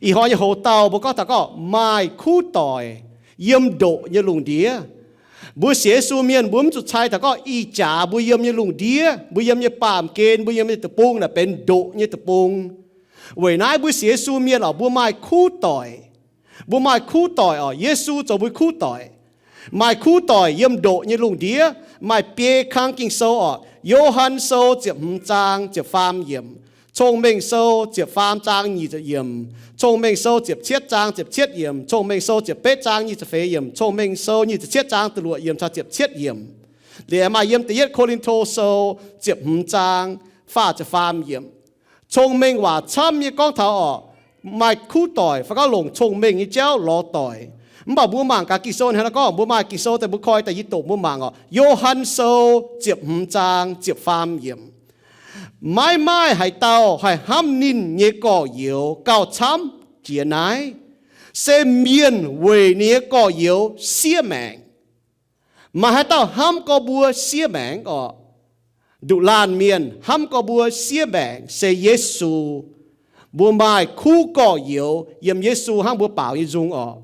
Ih hnoi nyei hoc-dauh mbuo gorngv taux gorngv maaih kuv doic yiem ndoqc nyei lungh ndiev. Mbuo sienx Yesu mienh mbuo mv zuqc cai taux gorngv ih jaax mbuo yiem nyei lungh ndiev, mbuo yiem nyei baamh gen, mbuo yiem nyei deic-bung naaic benx ndoqc nyei deic-bung. Weic naaiv mbuo sienx Yesu mienh oc, mbuo maaih kuv doic. Mbuo maaih kuv doic oc. Yesu zoux mbuo kuv doic. Maaih kuv doic yiem ndoqc nyei lungh ndiev. Maaih biei kang Ging-Sou oc. Yo^han Sou ziepc hmz zaang ziepc faam yiemc, Cong-Mengh Sou ziepc faam zaang nyic ziepc yiemc, Cong-Mengh Sou ziepc cietv zaang ziepc cietv yiemc, Cong-Mengh Sou ziepc betv zaang nyic ziepc feix yiemc, Cong-Mengh Sou nyic ziepc cietv zaang da'luoqc yiemc caux ziepc cietv yiemc. Liuz maaih yiem da'yietv Ko^lin^to Sou ziepc hmz zaang faah ziepc faam yiemc. Cong-mengh waac camv nyei gorngv taux oc, maaih kuv doic fai gorngv longc cong-mengh nyei jauv lorz doic. Mv baac mbuo mangc gaax Ging-Sou hnangv naaiv gorngv, mbuo maaih Ging-Sou daaih mbuo koi daaih yie doqc mbuo mangc oc. Yo^han Sou ziepc hmz zaang ziepc faam yiemc. Maiv maaih haaix dauh haih hnamv ninh nyei gorx-youz gauh camv jiex naaiv, se mienh weic ninh nyei gorx-youz siev maengc. Maaih haaix dauh hnamv gorx mbuo siev maengc oc? Nduqc laanh mienh hnamv gorx mbuo siev maengc se Yesu. Mbuo maaih kuv gorx-youz yiem Yesu hnangv mbuo baaux nyei nzung oc.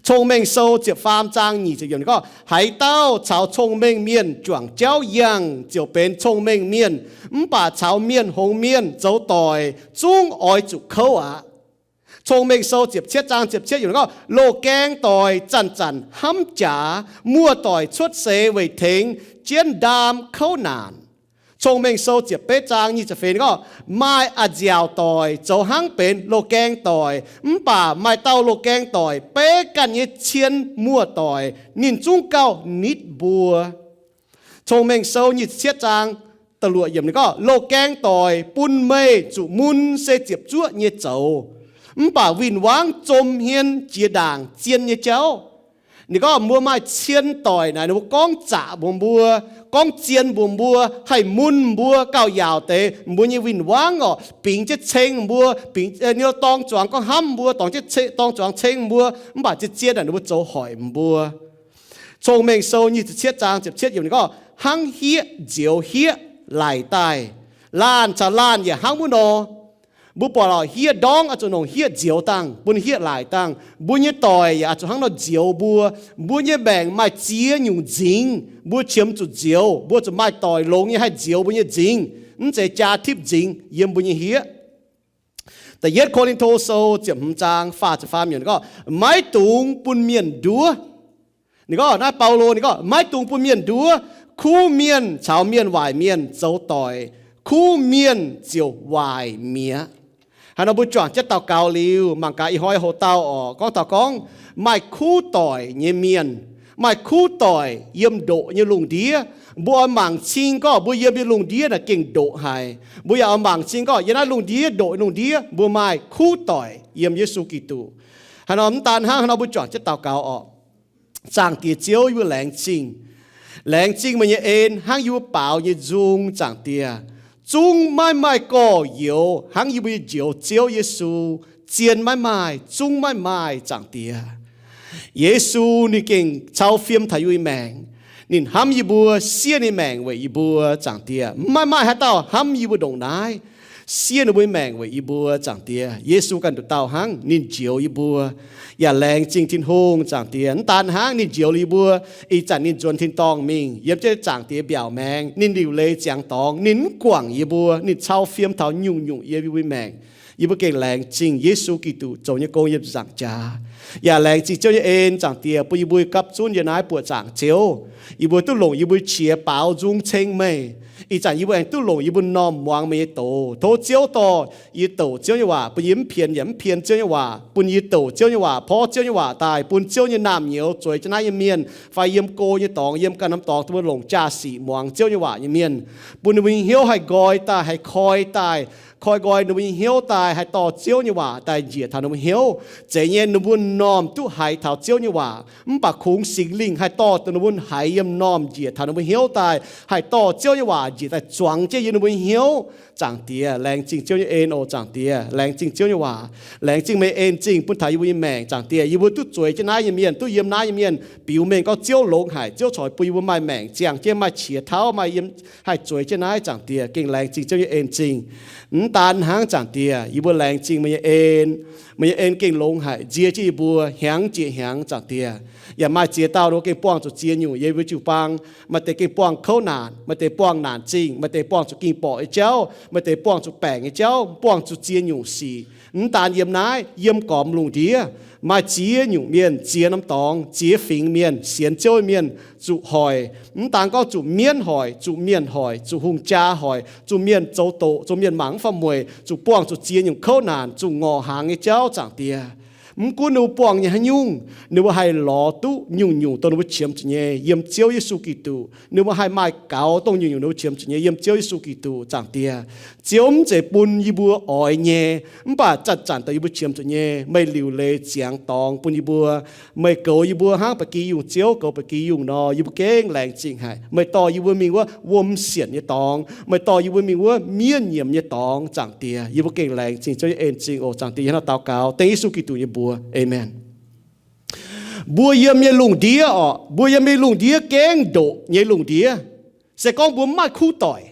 Cong-Mengh Sou ziepc faam zaang nyic ziepc yiemc gorngv, haaix dauh caux cong-mengh mienh juangc jauv yangh ziouc benx cong-mengh mienh, mv baac caux mienh hngongx mienh zoux doic zungv oix zuqc kouv aqv. Cong-Mengh Sou ziepc cietv zaang ziepc cietv yiemc gorngv, loz-gaeng doic zanc-zanc hnamv jaax, muoz-doic cuotv seix weic tengx jienv ndaam kouv naanc. Cong-Mengh Sou ziepc betv zaang nyic ziepc feix gorngv, maaih a'nziaauc doic zoux hnangv benx loz-gaeng doic, mv baac maaih dauh loz-gaeng doic beiv ganh nyei cien muoz-doic, ninh zungv gauh nitv mbuo. Cong-Mengh Sou nyic ziepc cietv zaang da'luoqc yiemc ninh gorngv, loz-gaeng doic bun meih zuqc mun se ziepc zuoqv nyei zoux, mv baac win-wangv zom hmien jiex ndaangc zien nyei jauv. Ninh gorngv mbuo maaih cien doic naaic, ninh mbuo gorngv zaqc mbuox mbuo, gorngv zien mbuox mbuo, haih mun mbuo, gauh yaauc deix mbuo nyei win-wangv oc, bingx jienv ceng mbuo, bingx, eh, ninh dorng zuangx gorngv hnamv mbuo, dorng jienv ce-, dorng zuangx ceng mbuo, mv baac zien-zien naaic ninh mbuo zoux hoic mbuo. Cong-Mengh Sou nyic ziepc cietv zaang ziepc cietv yiemc ninh gorngv, hnangv hieqv nzioux hieqv laic daaih. Laanh caux laanh yaac hnangv wuov nor. Mbuo buatc lorqc, hieqv ndorngv oix zuqc nongc hieqv nzioux dangh, bun hieqv laic dangh. Mbuo nyei doic yaac oix zuqc hnangv nor nzioux mbuo. Mbuo nyei maengc maaih ziex nyungc nzingx, mbuo qiemx zuqc nzioux. Mbuo zuqc maaih doic longx nyei haih nzioux mbuo nyei nzingx, mv zeiz jaa tipv nzingx yiem mbuo nyei hieqv. Da'yietv Ko^lin^to Sou ziepc hmz zaang faah ziepc faam yiemc gorngv, maiv dungx bun mienh nduov. Ninh gorngv naaiv Baulo ninh gorngv, maiv dungx bun mienh nduov. Kuv mienh caux mienh waaic mienh zoux doic, kuv mienh ziouc waaic mi'aqv. Haaix nor mbuo juangc jienv daux gaux liuz, mangc gaax ih hnoi hoc-dauh oc, gorngv taux gorngv maaih kuv doic nyei mienh, maaih kuv doic yiem ndoqc nyei lungh ndiev. Mbuo oix mangc cing gorngv mbuo yiem nyei lungh ndiev naaic gengh ndoqc haic. Mbuo yaac oix mangc cing gorngv yiem naaiv lungh ndiev, ndoqc nyei lungh ndiev, mbuo maaih kuv doic yiem Yesu Giduc. Haaix nor mv daan hnangv, haaix nor mbuo juangc jienv daux gaux oc. Zaangc Diex Ziouv, yie mbuo laengz zingh. Laengz zingh meih nyei en hnangv yie mbuo baaux nyei nzung, Zaangc Diex. Zungv maiv maaih gorx-youz hnangv yie mbuo nyei Njoux Ziouv Yesu zien maiv maaih, zungv maiv maaih, Zaangc Diex. Yesu ninh gengh cau fiem taux yie mbuo nyei maengc. Ninh hnamv yie mbuo, siev ninh maengc weic yie mbuo, Zaangc Diex. Maiv maaih haaix dauh hnamv yie mbuo ndongc naaiv, siev ninh mbuo nyei maengc weic yie mbuo, Zaangc Diex. Yesu ganh nduqc dauh hnangv, ninh njoux yie mbuo. Yaac laengz zingh Tin-Hungh, Zaangc Diex. Mv daan hnangv, ninh njoux liuz yie mbuo, ih zanc ninh nzuonx tin-dorngh mingh, yiem jienv Zaangc Diex mbiaauc maengx, ninh liuc leiz ziangx dorngx, ninh mv guangc yie mbuo, ninh cau fiem taux nyungc-nyungc yiem yie mbuo nyei maengc. Yie mbuo gengh laengz zingh Yesu Giduc zoux nyei gong yiem zaangc jaax. Yaac laengz zingh Ziouv nyei en, Zaangc Diex, bun yie mbuo gapv zunv yiem naaiv buoqc zaangc Ziouv. Yie mbuo duqv longc yie mbuo qiex baaux nzung ceng meih. Ih zanc yie mbuo aengx duqv longc yie mbuo m'normh muangx meih nyei doz. Tov Ziouv dorh yie douc Ziouv nyei waac, bun yie mv pien yaac mv pien Ziouv nyei waac, bun yie douc Ziouv nyei waac, porv Ziouv nyei waac daaih, bun Ziouv nyei naamh nyouz zueiz jienv naaiv nyei mienh, fai yiem go nyei dorngx, yiem ganh norm dorngx, dongh mbuo longc jaa-sic muangx Ziouv nyei waac nyei mienh. Bun ninh mbuo nyei hnyouv haih nqoi daaih, haih koi daaih, koi nqoi ninh mbuo nyei hnyouv daaih, haih dorh Ziouv nyei waac daaih njiec taux ninh mbuo hnyouv. Zeiz nyei, ninh mbuo m'normh duqv haiz taux Ziouv nyei waac, mv baac kungx Singx Lingh haih dorh dongh ninh mbuo haiz yiem m'normh njiec taux ninh mbuo hnyouv daaih, haih dorh Ziouv nyei waac njiec daaih zuangx jienv yiem ninh mbuo nyei hnyouv. Zaangc Diex, laengz zingh Ziouv nyei en oc, Zaangc Diex. Laengz zingh Ziouv nyei waac. Laengz zingh meih en zingh bun taux yie mbuo nyei maengc, Zaangc Diex. Yie mbuo duqv zueiz jienv naaiv nyei mienh, duqv yiem naaiv nyei mienh, biux mengh gorngv Ziouv longx haic, Ziouv corc bun yie mbuo maaih maengc, ziangh jienv maaih qiex tauv, maaih yiem haih zueiz jienv naaiv, Zaangc Diex. Gengh laengz zingh Ziouv nyei en zingh. Mv daan hnangv, Zaangc Diex. Yie mbuo laengz zingh meih nyei en. Meih nyei en gengh longx haic, nziex jienv yie mbuo hnyangx jiex hnyangx, Zaangc Diex. Yaac maaih ziex dauh ninh mbuo gengh buangh zuqc ziex nyungc yiem yie mbuo jiu-baang. Maaih deix gengh buangh kouv naanc, maaih deix buangh naanc zingh, maaih deix buangh zuqc ging-borqc nyei jauv, maaih deix buangh zuqc baengc nyei jauv, buangh zuqc ziex nyungc sic. Mv daan yiem naaiv, yiem gormx lungh ndiev, maaih ziex nyungc mienh, ziex norm dorngx, ziex fingx mienh, sienx Ziouv mienh zuqc hoic. Mv daan gorngv zuqc mienv hoic, zuqc mienh hoic, zuqc hungh jaa hoic, zuqc mienh zoux doqc, zuqc mienh mangc mv faaux mueic, zuqc buangh zuqc ziex nyungc kouv naanc, zuqc ngorc hnaangx nyei jauv, Zaangc Diex. Mv gunv ninh mbuo buangh nyei haaix nyungc, ninh mbuo haih lorz duqv nyungc-nyungc dongh ninh mbuo qiemx zuqc nyei yiem Ziouv Yesu Giduc. Ninh mbuo haih maaih gaux dongh nyungc-nyungc ninh mbuo qiemx zuqc nyei yiem Ziouv Yesu Giduc, Zaangc Diex. Ziouv mv zeiz bun yie mbuo oix nyei, mv baac zanc-zanc dongh yie mbuo qiemx zuqc nyei, meih liuc leiz ziangx dorngx bun yie mbuo. Meih goux yie mbuo hnangv ba'gi yungh ziouv goux ba'gi yungh nor, yie mbuo gengh laengz zingh haic. Meih dorh yie mbuo mingh wuov wuom sienc nyei dorngx. Meih dorh yie mbuo mingh wuov miev nyiemc nyei dorngx, Zaangc Diex. Yie mbuo gengh laengz zingh Ziouv nyei en-zingh oc, Zaangc Diex. Hnangv naaiv daux gaux dengv Yesu Giduc nyei mbuox, aamen. Mbuo yiem nyei lungh ndiev oc, mbuo yiem nyei lungh ndiev gengh ndoqc nyei lungh ndiev. Se gorngv mbuo mv maaih kuv doic,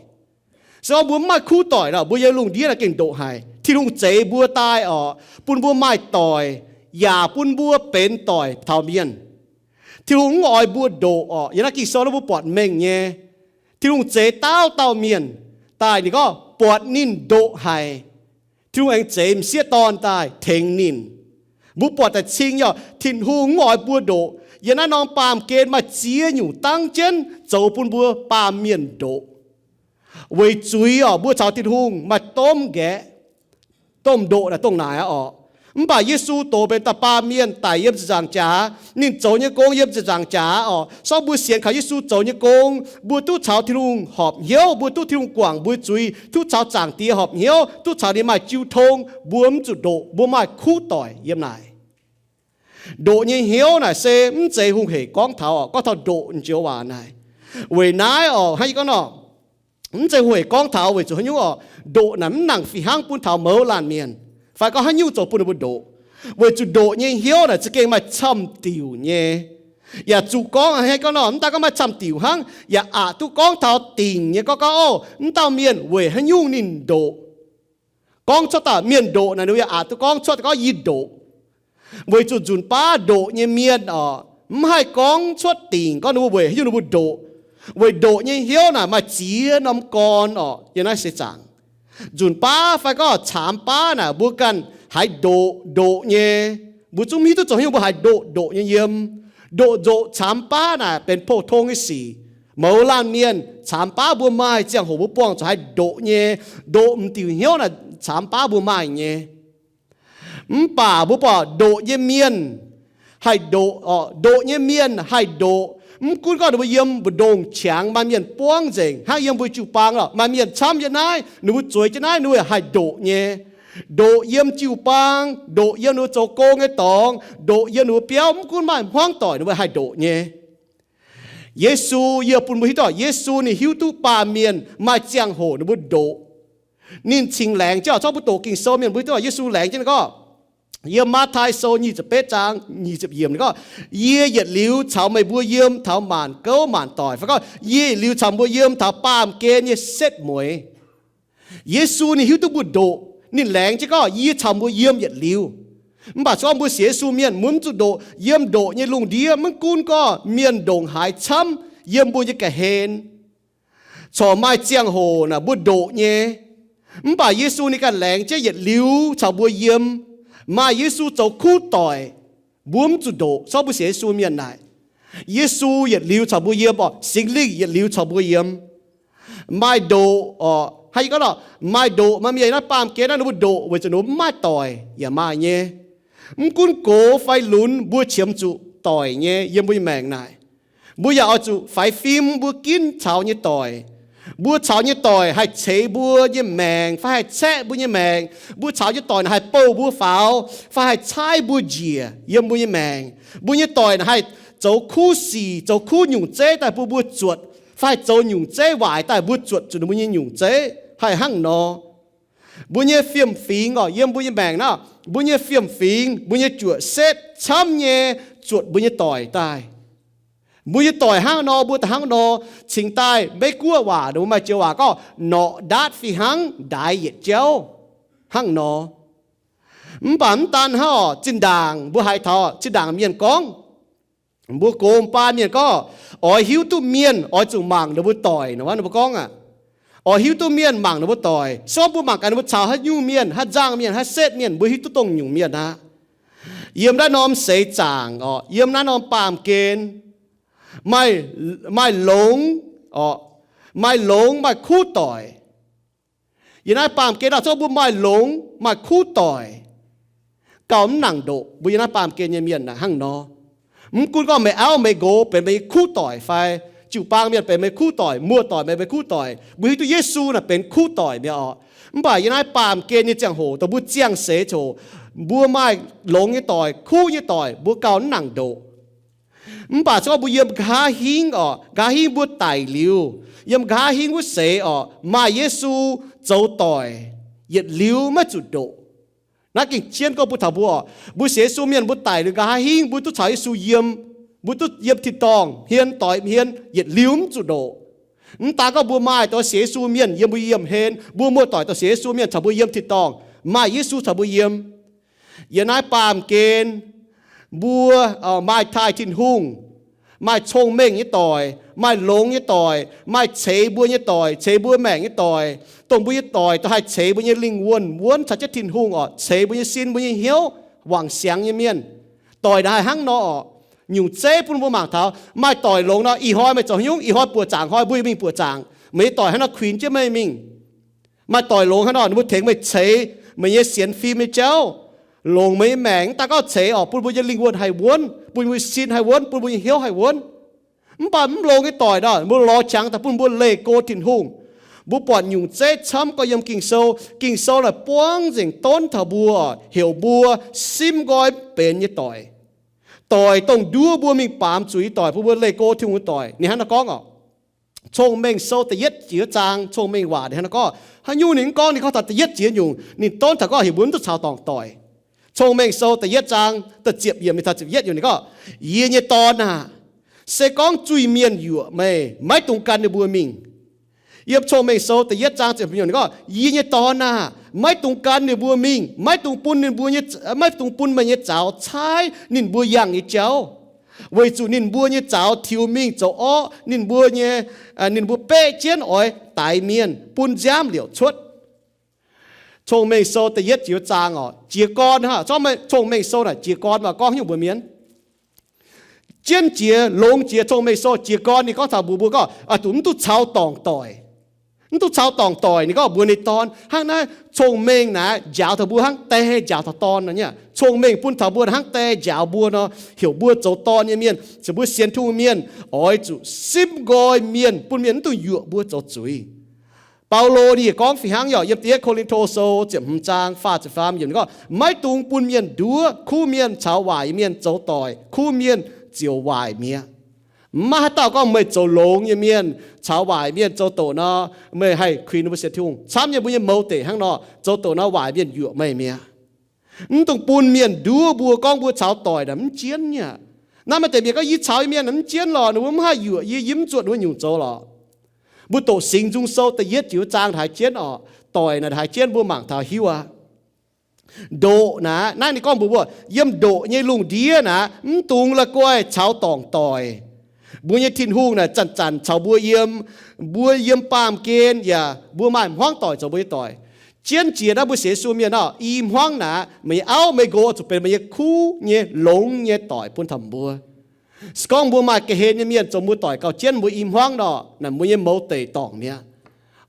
se gorngv mbuo mv maaih kuv doic nor, mbuo yiem lungh ndiev naaiv gengh ndoqc haic. Tin-Hungh zeix mbuo daaih oc, bun mbuo maaih doic, yaac bun mbuo benx doic taux mienh. Tin-Hungh mv oix mbuo ndoqc oc. Yiem naaiv Ging-Sou naaiv mbuo buatc mengh nyei, Tin-Hungh zeix dauh dauh mienh daaih, ninh gorngv buatc ninh ndoqc haic, Tin-Hungh aengx zeix m'sieqv dorn daaih tengx ninh. Mbuo buatc daaih cing nyei oc, Tin-Hungh mv oix mbuo ndoqc. Yiem naaiv norm baamh gen maaih ziex nyungc dangv jienv zoux bun mbuo baamh mienh ndoqc. Weic zuiz oc, mbuo caux Tin-Hungh maaih domh nqaeqv, domh ndoqc naaic dongh naaic aqv oc. Mv baac Yesu dox benx da'baamh mienh daic yiem ziepc nzaangc jaax, ninh zoux nyei gong yiem ziepc nzaangc jaax oc. Se gorngv mbuo sienx kaux Yesu zoux nyei gong, mbuo duqv caux Tin-Hungh horpc hnyouv, mbuo duqv Tin-Hungh guangc mbuo zuiz, duqv caux Zaangc Diex horpc hnyouv, duqv caux ninh maaih jiu tong, mbuo mv zuqc ndoqc, mbuo maaih kuv doic yiem naaic. Ndoqc nyei hnyouv naaic se mv zeiz hungh hec gorngv taux oc, gorngv taux ndoqc joux waac naaic. Weic naaiv oc, hnangv yie gorngv nor, mv zeiz hungh hec gorngv taux weic zuqc haaix nyungc oc, ndoqc naaic mv nangc fih hnangv bun taux mouz laanh mienh, fai gorngv haaix nyungc zoux bun ninh mbuo ndoqc. Weic zuqc ndoqc nyei hnyouv naaic za'gengh maaih camv diuc nyei. Yaac zuqc gorngv hnangv gorngv nor, mv daan gorngv maaih camv diuc hnangv, yaac aqc duqv gorngv taux dingc nyei gorngv, gorngv, ov, mv dauh mienh weic haaix nyungc ninh ndoqc. Gorngv cuotv daaih mienh ndoqc naaic, ninh mbuo yaac aqc duqv gorngv cuotv gorngv yie ndoqc. Weic zuqc nzunc baav ndoqc nyei mienh oc, mv haih gorngv cuotv dingc gorngv ninh mbuo weic haaix nyungc ninh mbuo ndoqc. Weic ndoqc nyei hnyouv naaic maaih ziex norm gorn oc, yiem naaiv seix zaangc. Nzunc baav fai gorngv caamx baav naaic mbuo ganh haiz ndoqc ndoqc nyei, mbuo zungv mv hiuv duqv zoux haaix nyungc mbuo haiz ndoqc ndoqc nyei yiem. Ndoqc nzoqc caamx baav naaic benx pou-tong nyei sic. Mouz laanh mienh caamx baav mbuo maaih ziangh hoc mbuo buangh zuqc haiz ndoqc nyei, ndoqc m'diuc hnyouv naaic caamx baav mbuo maaih nyei. Mv baac mbuo buatc ndoqc nyei mienh haih ndoqc, ndoqc nyei mienh haih ndoqc, mv gunv gorngv ninh mbuo yiem mbu'ndongx qangx maaih mienh buangv nzengc hnangv yiem mbuo jiu-baang oc, maaih mienh camv yiem naaiv, ninh mbuo zueiz jienv naaiv, ninh mbuo haih ndoqc nyei. Ndoqc yiem jiu-baang, ndoqc yiem ninh mbuo zoux gong nyei dorngx, ndoqc yiem ninh mbuo biauv, mv gunv maaih hmuangv doic ninh mbuo haih ndoqc nyei. Yesu, yie bun mbuo hiuv duqv, Yesu ninh hiuv duqv baamh mienh maaih ziangh hoc ninh mbuo ndoqc. Ninh cingx laengz jienv, zorqv mbuo doqc Ging-Sou mienh mbuo hiuv duqv Yesu laengz jienv ninh gorngv, yiem Matv^taai Sou nyic ziepc betv zaang nyic ziepc yiemc ninh gorngv, yie yietc liuz caux meih mbuo yiem taux maanc gouv maanc doic. Fai gorngv, yie yietc liuz caux mbuo yiem taux baamh gen nyei setv mueiz. Yesu ninh hiuv duqv mbuo ndoqc, ninh laengz jienv gorngv, yie caux mbuo yiem yietc liuz. Mv baac se gorngv mbuo sienx Yesu mienh mbuo mv zuqc ndoqc, yiem ndoqc nyei lungh ndiev mv gunv gorngv mienh ndongc haaix camv yiem mbuo nyei ga'hlen, corc maaih ziangh hoc naaic mbuo ndoqc nyei. Mv baac Yesu ninh ganh laengz jienv yietc liuz caux mbuo yiem. Maaih Yesu zoux kuv doic, mbuo mv zuqc ndoqc, se gorngv mbuo sienx Yesu mienh naaic. Yesu yietc liuz caux mbuo yiem oc, Singx Lingh yietc liuz caux mbuo yiem. Maaih ndoqc oc, hnangv yie gorngv nor, maaih ndoqc, maaih mienh naaiv baamh gen naaiv ninh mbuo ndoqc weic zuqc ninh mbuo mv maaih doic yaac maaih nyei. Mv gunv gox fai lunx mbuo qiemx zuqc doic nyei yiem mbuo nyei maengc naaic. Mbuo yaac oix zuqc faix fim mbuo ginv caux nyei doic. Mbuo caux nyei doic haih ceix mbuo nyei maengc fai haih caeqv mbuo nyei maengc. Mbuo caux nyei doic naaic haih bouh mbuo faaux fai haih caaiv mbuo njiec yiem mbuo nyei maengc. Mbuo nyei doic naaic haih zoux kuv sic, zoux kuv nyungc zeiv daaih bun mbuo zuotc, fai haih zoux nyungc zeiv waaic daaih mbuo zuotc zuqc ninh mbuo nyei nyungc zeiv, haih hnangv nor. Mbuo nyei fiem-fingx oc, yiem mbuo nyei maengc naaiv, mbuo nyei fiem-fingx, mbuo nyei juoqc setv camv nyei zuotc mbuo nyei doic daaih. Mbuo nyei doic hnangv nor, mbuo daaih hnangv nor. Cingx daaih Meiv-Guoqv waac ninh mbuo maaih joux waac gorngv, norqc ndaatv fih hnangv ndaix yietc jauv. hnangv nor. Mv baac mv daan hnangv orqc, zinh ndaangc mbuo haiz taux zinh ndaangc mienh gorngv, mbuo gox baan mienh gorngv, oix hiuv duqv mienh oix zuqc mangc ninh mbuo doic nor, ninh mbuo gorngv aqv. Oix hiuv duqv mienh mangc ninh mbuo doic. Se gorngv mbuo mangc gaax ninh mbuo caux haaix nyungc mienh, haaix nzangc mienh, haaix setv mienh, mbuo hiuv duqv dongh nyungc mienh aqv. Yiem naaiv norm seix zaangc orqc, yiem naaiv norm baamh gen, maaih, maaih longx orqc, maaih longx maaih kuv doic. Yiem naaiv baamh gen nor, se gorngv mbuo maaih longx maaih kuv doic, gauh mv nangc ndoqc mbuo yiem naaiv baamh gen nyei mienh hnangv nor. Mv gunv gorngv meih auv meih nqox benx meih nyei kuv doic fai jiu-baang mienh benx meih kuv doic, muoz-doic benx meih kuv doic, mbuo hiuv duqv Yesu naaic benx kuv doic mi'aqv orqc. Mv baac yiem naaiv baamh gen nyei ziangh hoc dongh mbuo ziangh seix ziangh hoc, mbuo maaih longx nyei doic, kuv nyei doic, mbuo gauh mv nangc ndoqc. Mv baac se gorngv mbuo yiem nqa'haav hingv orqc, nqa'haav hingv mbuo daic liuz, yiem nqa'haav hingv wuov seix orqc, maaih Yesu zoux doic, yietc liuz maiv zuqc ndoqc. Naaiv gengh jienv gorngv bun taux mbuo orqc, mbuo sienx Yesu mienh mbuo daic liuz nqa'haav hingv mbuo duqv caux Yesu yiem, mbuo duqv yiem tin-dorngh hmien doix hmien yietc liuz mv zuqc ndoqc. Mv daan gorngv mbuo maaih dongh sienx Yesu mienh yiem mbuo yiem hmien, mbuo muoz-doic dongh sienx Yesu mienh caux mbuo yiem tin-dorngh, maaih Yesu caux mbuo yiem. Yiem naaiv baamh gen, mbuo maaih taaih Tin-Hungh, maaih cong-mengh nyei doic, maaih longx nyei doic, maaih ceix mbuo nyei doic, ceix mbuo maengc nyei doic, dongh mbuo nyei doic, dongh haih ceix mbuo nyei lingh wuonh wuonv caux jienv Tin-Hungh orqc, ceix mbuo nyei sin, mbuo nyei hnyouv, wangc siangx nyei mienh. Doic naaic haih hnangv nor orqc. Nyungc zeiv bun mbuo mangc taux, maaih doic longx nor, ih hnoi meih zoux haaix nyungc, ih hnoi buoqc zaangc hnoi mbuo mingh buoqc zaangc, meih nyei doic hnangv nor kuinx jienv meih mingh. Maaih doic longx hnangv nor, ninh mbuo tengx meih ceix meih nyei sienx fim nyei jauv, longc meih nyei maengc, mv daan gorngv ceix orqc, bun mbuo nyei lingh wuonh haih wuonv, bun mbuo nyei sin haih wuonv, bun mbuo nyei hnyouv haih wuonv. Mv baac mv longx nyei doic nor, mbuo lorz qangx daaih bun mbuo leih go Tin-Hungh. Mbuo buatc nyungc zeiv camv gorx yiem Ging-Sou. Ging-Sou naaic buangv nzengc donv taux mbuo, heuc mbuo simv nqoi benx nyei doic. Doic dongh nduov mbuo mingh baamz zuiz nyei doic, bun mbuo leih go Tin-Hungh nyei doic. Ninh hnangv naaiv gorngv orqc, Cong-Mengh Sou da'yietv jiex zaang, Cong-Mengh Waac ninh hnangv naaiv gorngv. Haaix nyungc ninh mv gorngv, ninh gorngv taux da'yietv jiex nyungc, ninh donv taux gorngv heuc mbuo mv duqv caux dorngc doic. Cong-Mengh Sou da'yietv zaang da'ziepc yiemc mingh taux ziepc yietv yiemc ninh gorngv, Yie nyei dorn aah! Se gorngv zuiz-mienh yuoqc meih, maiv dungx gan ninh mbuo mingh. Yiem Cong-Mengh Sou da'yietv zaang ziepc yiemc ninh gorngv, Yie nyei dorn aah! Maiv dungx gan ninh mbuo mingh, maiv dungx bun ninh mbuo nyei, maiv dungx bun meih nyei zaux caaiv ninh mbuo yangh nyei jauv, weic zuqc ninh mbuo nyei zaux tiux mingh zoux orqv ninh mbuo nyei, ninh mbuo baeqv jienv oix daix mienh, bun nziaamv liouc cuotv. Cong-Mengh Sou da'yietv jiex zaang orqc, jiez gorn hnangv. Cong-Mengh Sou naaic jiez gorn waac gorngv nyungc mbuox mienh, jienv jiex, longx jiex. Cong-Mengh Sou jiez gorn ninh gorngv taux mbuox mbuo gorngv, aa, duqv mv duqv caux dorngc doic. Mv duqv caux dorngc doic. Ninh gorngv mbuox ninh dorn hnangv naaiv, cong-mengh naaic njaaux taux mbuo hnangv die njaaux taux dorn nor. Cong-mengh bun taux mbuo hnangv die njaaux mbuo nor, heuc mbuo zoux dorn nyei mienh, zoux mbuo sienx Tin-Hungh mienh, oix zuqc simv nqoi mienh, bun mienh mv dungx yuoqc mbuo zoux zuiz. Baulo ninh yaac gorngv fih hnangv, yiem da'yietv Ko^lin^to Sou ziepc hmz zaang faah ziepc faam yiemc ninh gorngv, maiv dungx bun mienh nduov. Kuv mienh caux waaic mienh zoux doic, kuv mienh ziouc waaic mi'aqv. Mv maaih haaix dauh gorngv meih zoux longx nyei mienh caux waaic mienh zoux doqc nor, meih haih kuinx ninh mbuo sienx Tin-Hungh. Camv nyei, mbuo nyei mouz deic hnangv nor, zoux doqc nor waaic mienh yuoqc meih mi'aqv. Mv dungx bun mienh nduov mbuo gorngv mbuo caux doic naaic mv jienv nyei aqv. Naaiv maaih deix mienh gorngv, yie caux mienh mv jienv lorqc, ninh mbuo mv haih yuoqc yie, yie mv zuotc ninh mbuo nyungc zoux lorqc. Mbuo doqc Singx Nzung Sou da'yietv jiex zaang haiz jienv orqc, doic naaic haiz jienv mbuo mangc taux hiuv aqv. Ndoqc naaic, naaiv ninh gorngv mbuox mbuo, yiem ndoqc nyei lungh ndiev naaic mv dungx la'guaih caux dorngc doic. Mbuo nyei Tin-Hungh naaic zanc-zanc caux mbuo yiem, mbuo yiem baamh gen yaac mbuo maaih hmuangv doic zoux mbuo nyei doic. Jienv jiex naaiv mbuo sienx Yesu mienh nor, i hmuangv naaic meih nyei auv meih nqox zuqc benx meih nyei kuv nyei longx nyei doic bun taux mbuo. Se gorngv mbuo maaih ga'hlen nyei mienh zoux mbuo doic gauh jienv mbuo i hmuangv nor, naaic mbuo nyei mouz deic dorngc mi'aqv.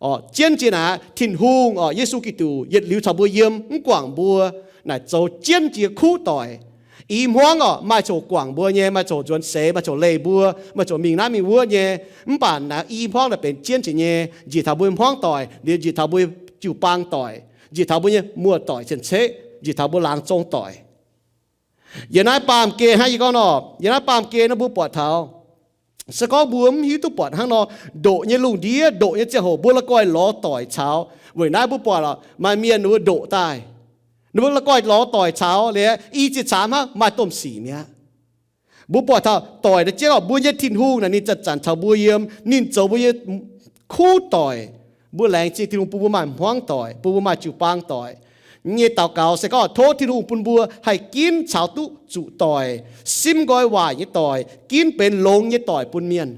Orqc, jienv jiex naaic Tin-Hungh orqc, Yesu Giduc yietc liuz caux mbuo yiem, mv guangc mbuo, naaic zoux jienv jiex kuv doic. I hmuangv orqc, maaih coc guangc mbuo nyei, maaih coc nzuonx seix, maaih coc leih mbuo, maaih coc mingh naaiv mingh wuov nyei. Mv baac naaiv i hmuangv naaic benx jienv jiex nyei, njiec taux mbuo nyei hmuangv doic, liuz njiec taux mbuo jiu-baang doic, njiec taux mbuo nyei muoz-doic cien-ceqv, njiec taux mbuo laangz zong doic. Yiem naaiv baamh gen hnangv yie gorngv nor, yiem naaiv baamh gen nor mbuo buatc taux, se gorngv mbuo mv hiuv duqv buatc hnangv nor, ndoqc nyei lungh ndiev, ndoqc nyei ziangh hoc mbuo la'guaih lorz doic caux. Weic naaiv mbuo buatc lorqc, maaih mienh ninh mbuo ndoqc daaih, ninh mbuo la'guaih lorz doic caux liuz, i ziex caamv hnangv maaih domh sic mi'aqv. Mbuo buatc taux doic naaiv jienv orqc, mbuo nyei Tin-Hungh naaic ninh zanc-zanc caux mbuo yiem, ninh zoux mbuo nyei kuv doic. Mbuo laengz zingh Tin-Hungh bun mbuo maaih hmuangv doic, bun mbuo maaih jiu-baang doic. Yie nyei daux gaux se gorngv tov Tin-Hungh bun mbuo haih ginv caux duqv zuqc doic, simv nqoi waaic nyei doic, ginv benx longx nyei doic bun mienh.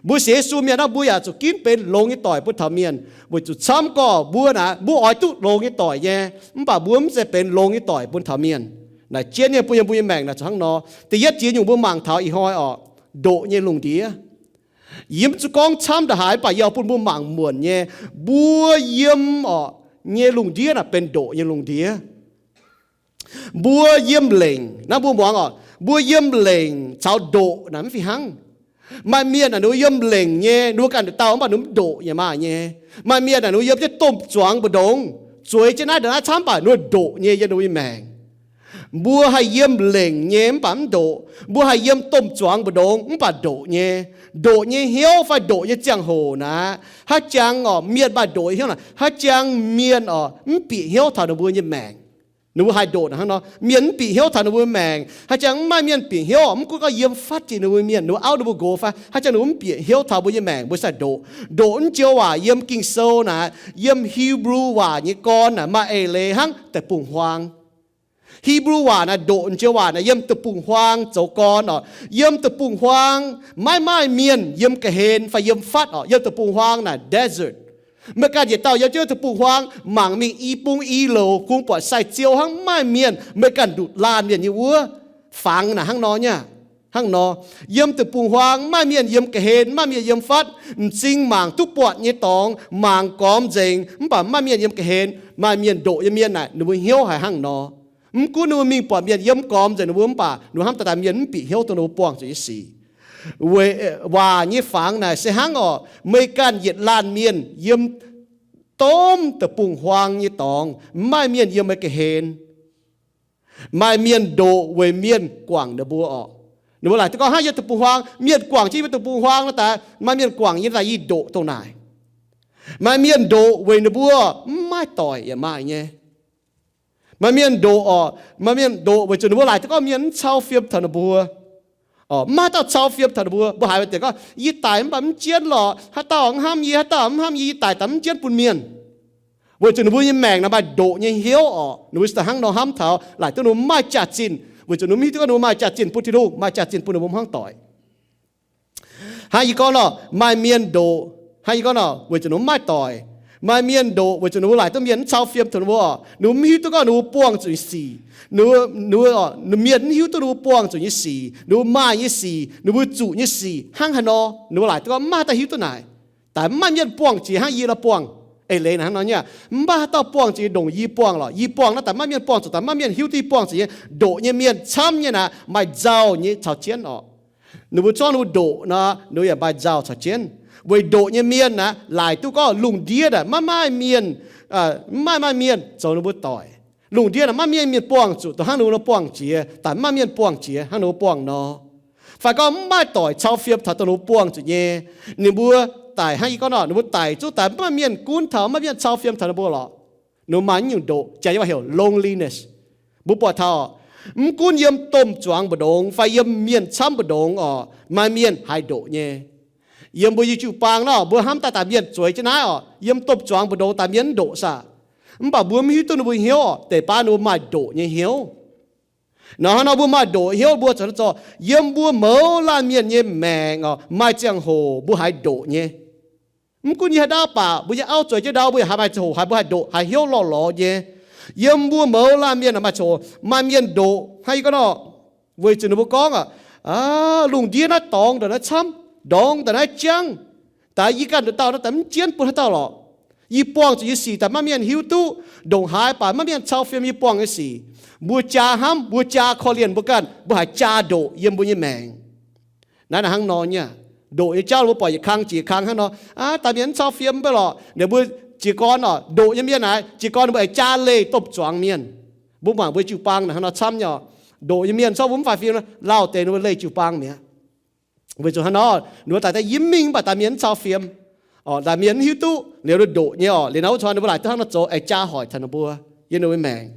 Mbuo sienx Yesu mienh nor, mbuo yaac zuqc ginv benx longx nyei doic bun taux mienh, weic zuqc camv gorqv mbuo naaic, mbuo oix duqv longx nyei doic nyei, mv baac mbuo mv zeiz benx longx nyei doic bun taux mienh. Naaic jienv nyei bun yiem mbuo nyei maengc naaic zuqc hnangv nor. Da'yietv jiex nyungc mbuo mangc taux ih hnoi orqc, ndoqc nyei lungh ndiev. Yie mv zuqc gorngv camv ndongc haaix, mv baac yie oix bun mbuo mangc muonc nyei, mbuo yiem orqc nyei lungh ndiev naaic benx ndoqc nyei lungh ndiev. Mbuo yiem lengc naaiv mbuo muangx orqc, mbuo yiem lengc caux ndoqc naaic mv fih hnangv. Maaih mienh naaic ninh mbuo yiem lengc nyei, ninh mbuo ganh nduqc dauh mv baac ninh mv ndoqc yaac maaih nyei. Maaih mienh naaic ninh mbuo yiem jienv domh zuangx mbu'ndongx, zueiz jienv naaiv ndongc naaiv camv, mv baac ninh mbuo ndoqc nyei yiem ninh mbuo nyei maengc. Mbuo haih yiem lengc nyei mv baac mv ndoqc. Mbuo haih yiem domh zuangx mbu'ndongx mv baac ndoqc nyei. Ndoqc nyei hnyouv fai ndoqc nyei ziangh hoc naaic, haaix jangx orqc mienh maaih ndoqc nyei hnyouv naaic, haaix jangx mienh orqc mv bieqc hnyouv taux ninh mbuo nyei maengc. Ninh mbuo haih ndoqc naaic hnangv nor, mienh mv bieqc hnyouv taux ninh mbuo maengc. Haaix jangx maaih mienh bieqc hnyouv, mv gunv gorngv yiem fatv jiex ninh mbuo mienh, ninh mbuo auv ninh mbuo nqox fai haaix jangx ninh mbuo mv bieqc hnyouv taux mbuo nyei maengc, mbuo sai ndoqc. Ndoqc naaiv joux waac yiem Ging-Sou naaic, yiem Hipv^lu waac nyei gorn naaic maaih eix leiz hnangv deic-bung-huaang. Hipv^lu waac naaic ndoqc naaiv joux waac naaic yiem deic-bung-huaang zoux gorn orqc. Yiem deic-bung-huaang maiv maaih mienh, yiem ga'hlen fai yiem fatv orqc. Yiem deic-bung-huaang naaic desert. Meih ganh yietc dauh yiem jienv deic-bung-huaang mangc mingh i bung i louc, kungx buatc sai-ziou hnangv, mv maaih mienh, meih ganh nduqc laanh mienh nyei wuov. Fangx naaic hnangv nor nyei. Hnangv nor, yiem deic-bung-huaang mv maaih mienh, yiem ga'hlen mv maaih mienh, yiem fatv m'zing mangc duqv buatc nyei dorngx, mangc gormx nzengc, mv baac mv maaih mienh yiem ga'hlen. Maaih mienh ndoqc nyei mienh naaic ninh mbuo hnyouv haiz hnangv nor. Mv gunv ninh mbuo mingh buatc mienh yiem gormx nzengc ninh mbuo, mv baac ninh mbuo hnamv daaih daaih mienh mv bieqc hnyouv dongh ninh mbuo buangh zuqc nyei sic. Weic waac nyei fangx naaic se hnangv orqc, meih ganh yietc laanh mienh yiem domh deic-bung-huaang nyei dorngx, mv maaih mienh yiem meih ga'hlen. Maaih mienh ndoqc weic mienh guangc ninh mbuo orqc. Ninh mbuo laaic duqv gorngv hnangv yiem deic-bung-huaang, mienh guangc jienv yiem deic-bung-huaang nor daaih, maaih mienh guangc yie daaih yie ndoqc dongh naaic. Maaih mienh ndoqc weic ninh mbuo mv maaih doic yaac maaih nyei. Maaih mienh ndoqc orqc, maaih mienh ndoqc weic zuqc ninh mbuo laaic duqv gorngv mienh mv cau fiem taux ninh mbuo. Orqc, mv maaih haaix dauh cau fiem taux ninh mbuo. Mbuo haiz maaih deix gorngv, yie daic mv baac mv jienv lorqc, haaix dauh mv hnamv yie, haaix dauh mv hnamv yie, yie daic daaih mv jienv bun mienh. Weic zuqc ninh mbuo nyei maengc naaic maaih ndoqc nyei hnyouv orqc. Ninh mbuo se daaih hnangv nor hnamv taux laaic duqv ninh mbuo mv maaih jaax-zinh, weic zuqc ninh mbuo mv hiuv duqv gorngv ninh mbuo maaih jaax-zinh bun Tin-Hungh, maaih jaax-zinh bun ninh mbuo hmuangv doic. Hnangv yie gorngv nor, maaih mienh ndoqc, hnangv yie gorngv nor, weic zuqc ninh mbuo mv maaih doic. Maaih mienh ndoqc weic zuqc ninh mbuo laaic duqv mienh mv cau fiem taux ninh mbuo orqc. Ninh mbuo mv hiuv duqv gorngv ninh mbuo buangh zuqc nyei sic. Ninh mbuo, ninh mbuo, mienh mv hiuv duqv ninh mbuo buangh zuqc nyei sic, ninh mbuo maaih nyei sic, ninh mbuo zuqc nyei sic hnangv haaix nor. Ninh mbuo laaic duqv gorngv mv maaih haaix dauh hiuv duqv naaic. Daaih mv maaih mienh buangh jiex hnangv yie nor buangh. Eix leiz naaic hnangv nor nyei, mv baac haaix dauh buangh jiex ndongc yie buangh lorqc. Yie buangh naaiv daaih mv maaih mienh buangh zuqc, daaih mv maaih mienh hiuv duqv yie buangh zuqc nyei. Ndoqc nyei mienh camv nyei naaic maaih nzauh nyei caux jienv orqc. Ninh mbuo zorqv ninh mbuo ndoqc nor, ninh mbuo yaac maaih nzauh caux jienv. Weic ndoqc nyei mienh naaic laaic duqv gorngv lungh ndiev naaic maiv maaih mienh, mv maaih maaih mienh zoux ninh mbuo doic. Lungh ndiev naaic maiv maaih mienh buangh zuqc dongh hnangv ninh mbuo nor buangh jiex, daaih mv maaih mienh buangh jiex hnangv ninh mbuo buangh nor. Fai gorngv mv maaih doic cau fiem taux dongh ninh mbuo buangh zuqc nyei. Ninh mbuo daic hnangv yie gorngv nor, ninh mbuo daic zungv daaih mv maaih mienh gunv taux, mv maaih mienh cau fiem taux ninh mbuo lorqc. Ninh mbuo maaih nyungc ndoqc, jaax nyei waac heuc loneliness. Mbuo buatc taux, mv gunv yiem domh zuangx mbu'ndongx fai yiem mienh camv mbu'ndongx orqc, maaih mienh haiz ndoqc nyei. Yiem mbuo nyei jiu-baang nor, mbuo hnamv daaih daaih mienh zueiz jienv naaiv orqc, yiem domh zuangx mbu'ndongx daaih mienh mv ndoqc saah. Mv baac mbuo mv hiuv duqv ninh mbuo hnyouv orqc, deix baav ninh mbuo maaih ndoqc nyei hnyouv. Nor hnangv nor mbuo maaih ndoqc hnyouv mbuo zoux, zoux yiem mbuo mouz laanh mienh nyei maengc orqc, maaih ziangh hoc mbuo haiz ndoqc nyei. Mv gunv yie haaix ndau baac mbuo nyei auv zueiz jienv ndau, mbuo yaac haiz maaih ziangh hoc haiz mbuo haiz ndoqc, haiz hnyouv lorh lorz nyei. Yiem mbuo mouz laanh mienh maaih ziangh hoc maaih mienh ndoqc hnangv yie gorngv nor, weic zuqc ninh mbuo gorngv, lungh ndiev naaiv dorngx ndongc naaiv camv, ndongx ndongc naaiv jangv. Daaih yie ganh nduqc dauh naaiv daaih mv jienv bun haaix dauh lorqc. Yie buangh zuqc nyei sic daaih maiv mienh hiuv duqv, ndongc haaix baac maiv mienh cau fiem yie buangh nyei sic. Mbuo jaa hnamv, mbuo jaa korv-lienh mbuo ganh, mbuo haiz jaa ndoqc yiem mbuo nyei maengc. Naaiv naaic hnangv nor nyei. Ndoqc nyei jauv mbuo buatc yietc kang jiex kang hnangv nor, daaih mienh mv cau fiem mv bei lorqc, ninh mbuo jiez gorn orqc, ndoqc nyei mienh naaic jiez gorn ninh mbuo aengx jaa leih domh zuangx mienh. Mbuo mangc mbuo jiu-baang naaic hnangv nor camv nyei orqc. Ndoqc nyei mienh zorqv mbuo mv faix fim, lauh deix ninh mbuo leih jiu-baang mi'aqv. Weic zuqc hnangv nor, ninh mbuo daaih daaih yie mv mingh mv baac daaih mienh mv cau fiem. Orqc, daaih mienh mv hiuv duqv liuz ndoqc nyei orqc, liuz nor wuov corc ninh mbuo laaic duqv hnangv nor zoux aengx jaa hoic taux ninh mbuo, yiem ninh mbuo maengc.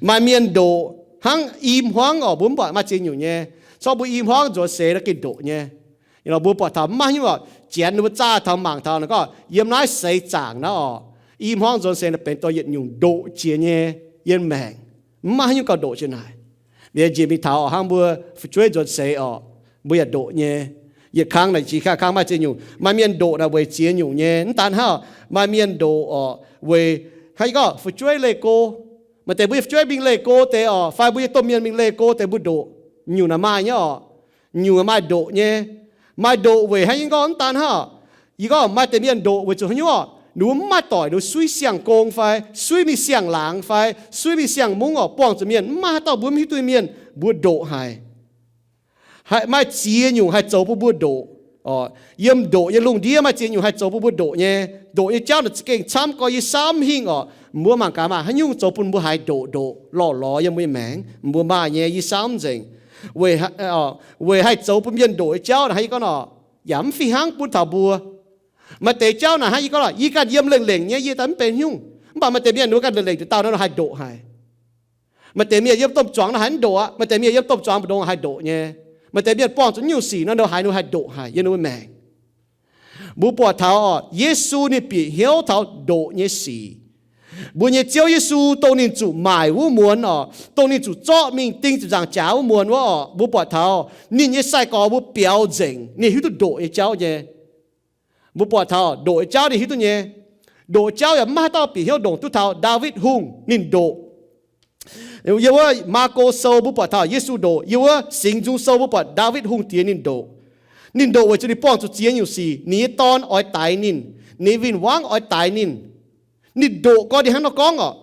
Maaih mienh ndoqc hnangv i hmuangv orqc, mbuo mv buatc maaih ziex nyungc nyei. Zorqv mbuo i hmuangv nzuonx seix nor gengh ndoqc nyei. Mbuo buatc taux mv maaih hnyouv orqc, janx ninh mbuo zaah taux mangc taux naaic gorngv yiem naaiv seix zaangc naaiv orqc, i hmuangv nzuonx seix naaic benx dongh yietc nyungc ndoqc jiex nyei. yiem maengc. Mv maaih haaix nyungc gauh ndoqc jiex naaic. Liuz njiec mingh taux oc, hnangv mbuo fu'jueiv nzuonx seix oc, mbuo yaac ndoqc nyei. Yietc kang naaic qiex kang kang maaih ziex nyungc. Maaih mienh ndoqc naaic weic ziex nyungc nyei. Mv daan hnangv, maaih mienh ndoqc oc weic hnangv yie gorngv fu'jueiv leih go. Maaih deix mbuo nyei fu'jueiv mingh leih go deix oc, fai mbuo nyei domh mienh mingh leih go deix mbuo ndoqc. Nyungc naaic maaih nyei oc. Nyungc maaih ndoqc nyei. Maaih ndoqc weic hnangv yie gorngv mv daan hnangv. Yie gorngv maaih deix mienh ndoqc weic zuqc haaix nyungc oc, ninh mbuo mv maaih doic, ninh mbuo suiv siang-gong fai suiv mingh siang-laangz fai suiv mingh siang-mungv oc, buangh zuqc mienh mv maaih haaix dauh mbuo mv hiuv duqv mienh, mbuo ndoqc haic. Maaih ziex nyungc haih zoux bun mbuo ndoqc. Yiem ndoqc nyei lungh ndiev maaih ziex nyungc haih zoux bun mbuo ndoqc nyei. Ndoqc nyei jauv naaic za'gengh camv gorx, yie saamv mv hingh oc. Mbuo mangc gaax maah, haaix nyungc zoux bun mbuo haiz ndoqc ndoqc lorh lorz yiem mbuo nyei maengc? Mbuo maaih nyei, yie saamv nzengc. Weic, weic haih zoux bun mienh ndoqc nyei jauv naaic hnangv yie gorngv nor, yaac mv fih hnangv bun taux mbuo. Maaih deix jauv naaic hnangv yie gorngv nor, yie ganh yiem lengh lengc nyei, yie daaih mv benx nyungc. Mv baac maaih deix mienh ninh mbuo ganh lengh lengc deix dauh nor haih ndoqc haic. Maaih deix mienh yiem domh zuangx nor haih mv ndoqc aqv. Maaih deix mienh yiem domh zuangx mbu'ndongx haih ndoqc nyei. Maaih deix mienh buangh zuqc nyungc sic nor, ninh haiz ninh haih ndoqc haic yiem ninh mbuo maengc. Mbuo buatc taux oc, Yesu ninh bieqc hnyouv taux ndoqc nyei sic. Mbuo nyei Ziouv Yesu dongh ninh zuqc maaic wuov muonz oc, dongh ninh zuqc zorqv mingh ding ziepc nzaangc jaax wuov muonz wuov oc, mbuo buatc taux ninh nyei sai-gorx mbuo biaux nzengc, ninh hiuv duqv ndoqc nyei jauv nyei. Mbuo buatc taux ndoqc nyei jauv ninh hiuv duqv nyei. Ndoqc jauv yaac mv maaih haaix dauh bieqc hnyouv ndongc duqv taux Ndaawitv Hungh ninh ndoqc. Yiem wuov Maako Sou mbuo buatc taux Yesu ndoqc. Yiem wuov Singx Nzung Sou mbuo buatc Ndaawitv Hungh Diex ninh ndoqc. Ninh ndoqc weic zuqc ninh buangh zuqc ziex nyungc sic. Ninh nyei dorn oix daix ninh. Ninh win-wangv oix daix ninh. Ninh ndoqc gorngv ninh hnangv nor gorngv oc.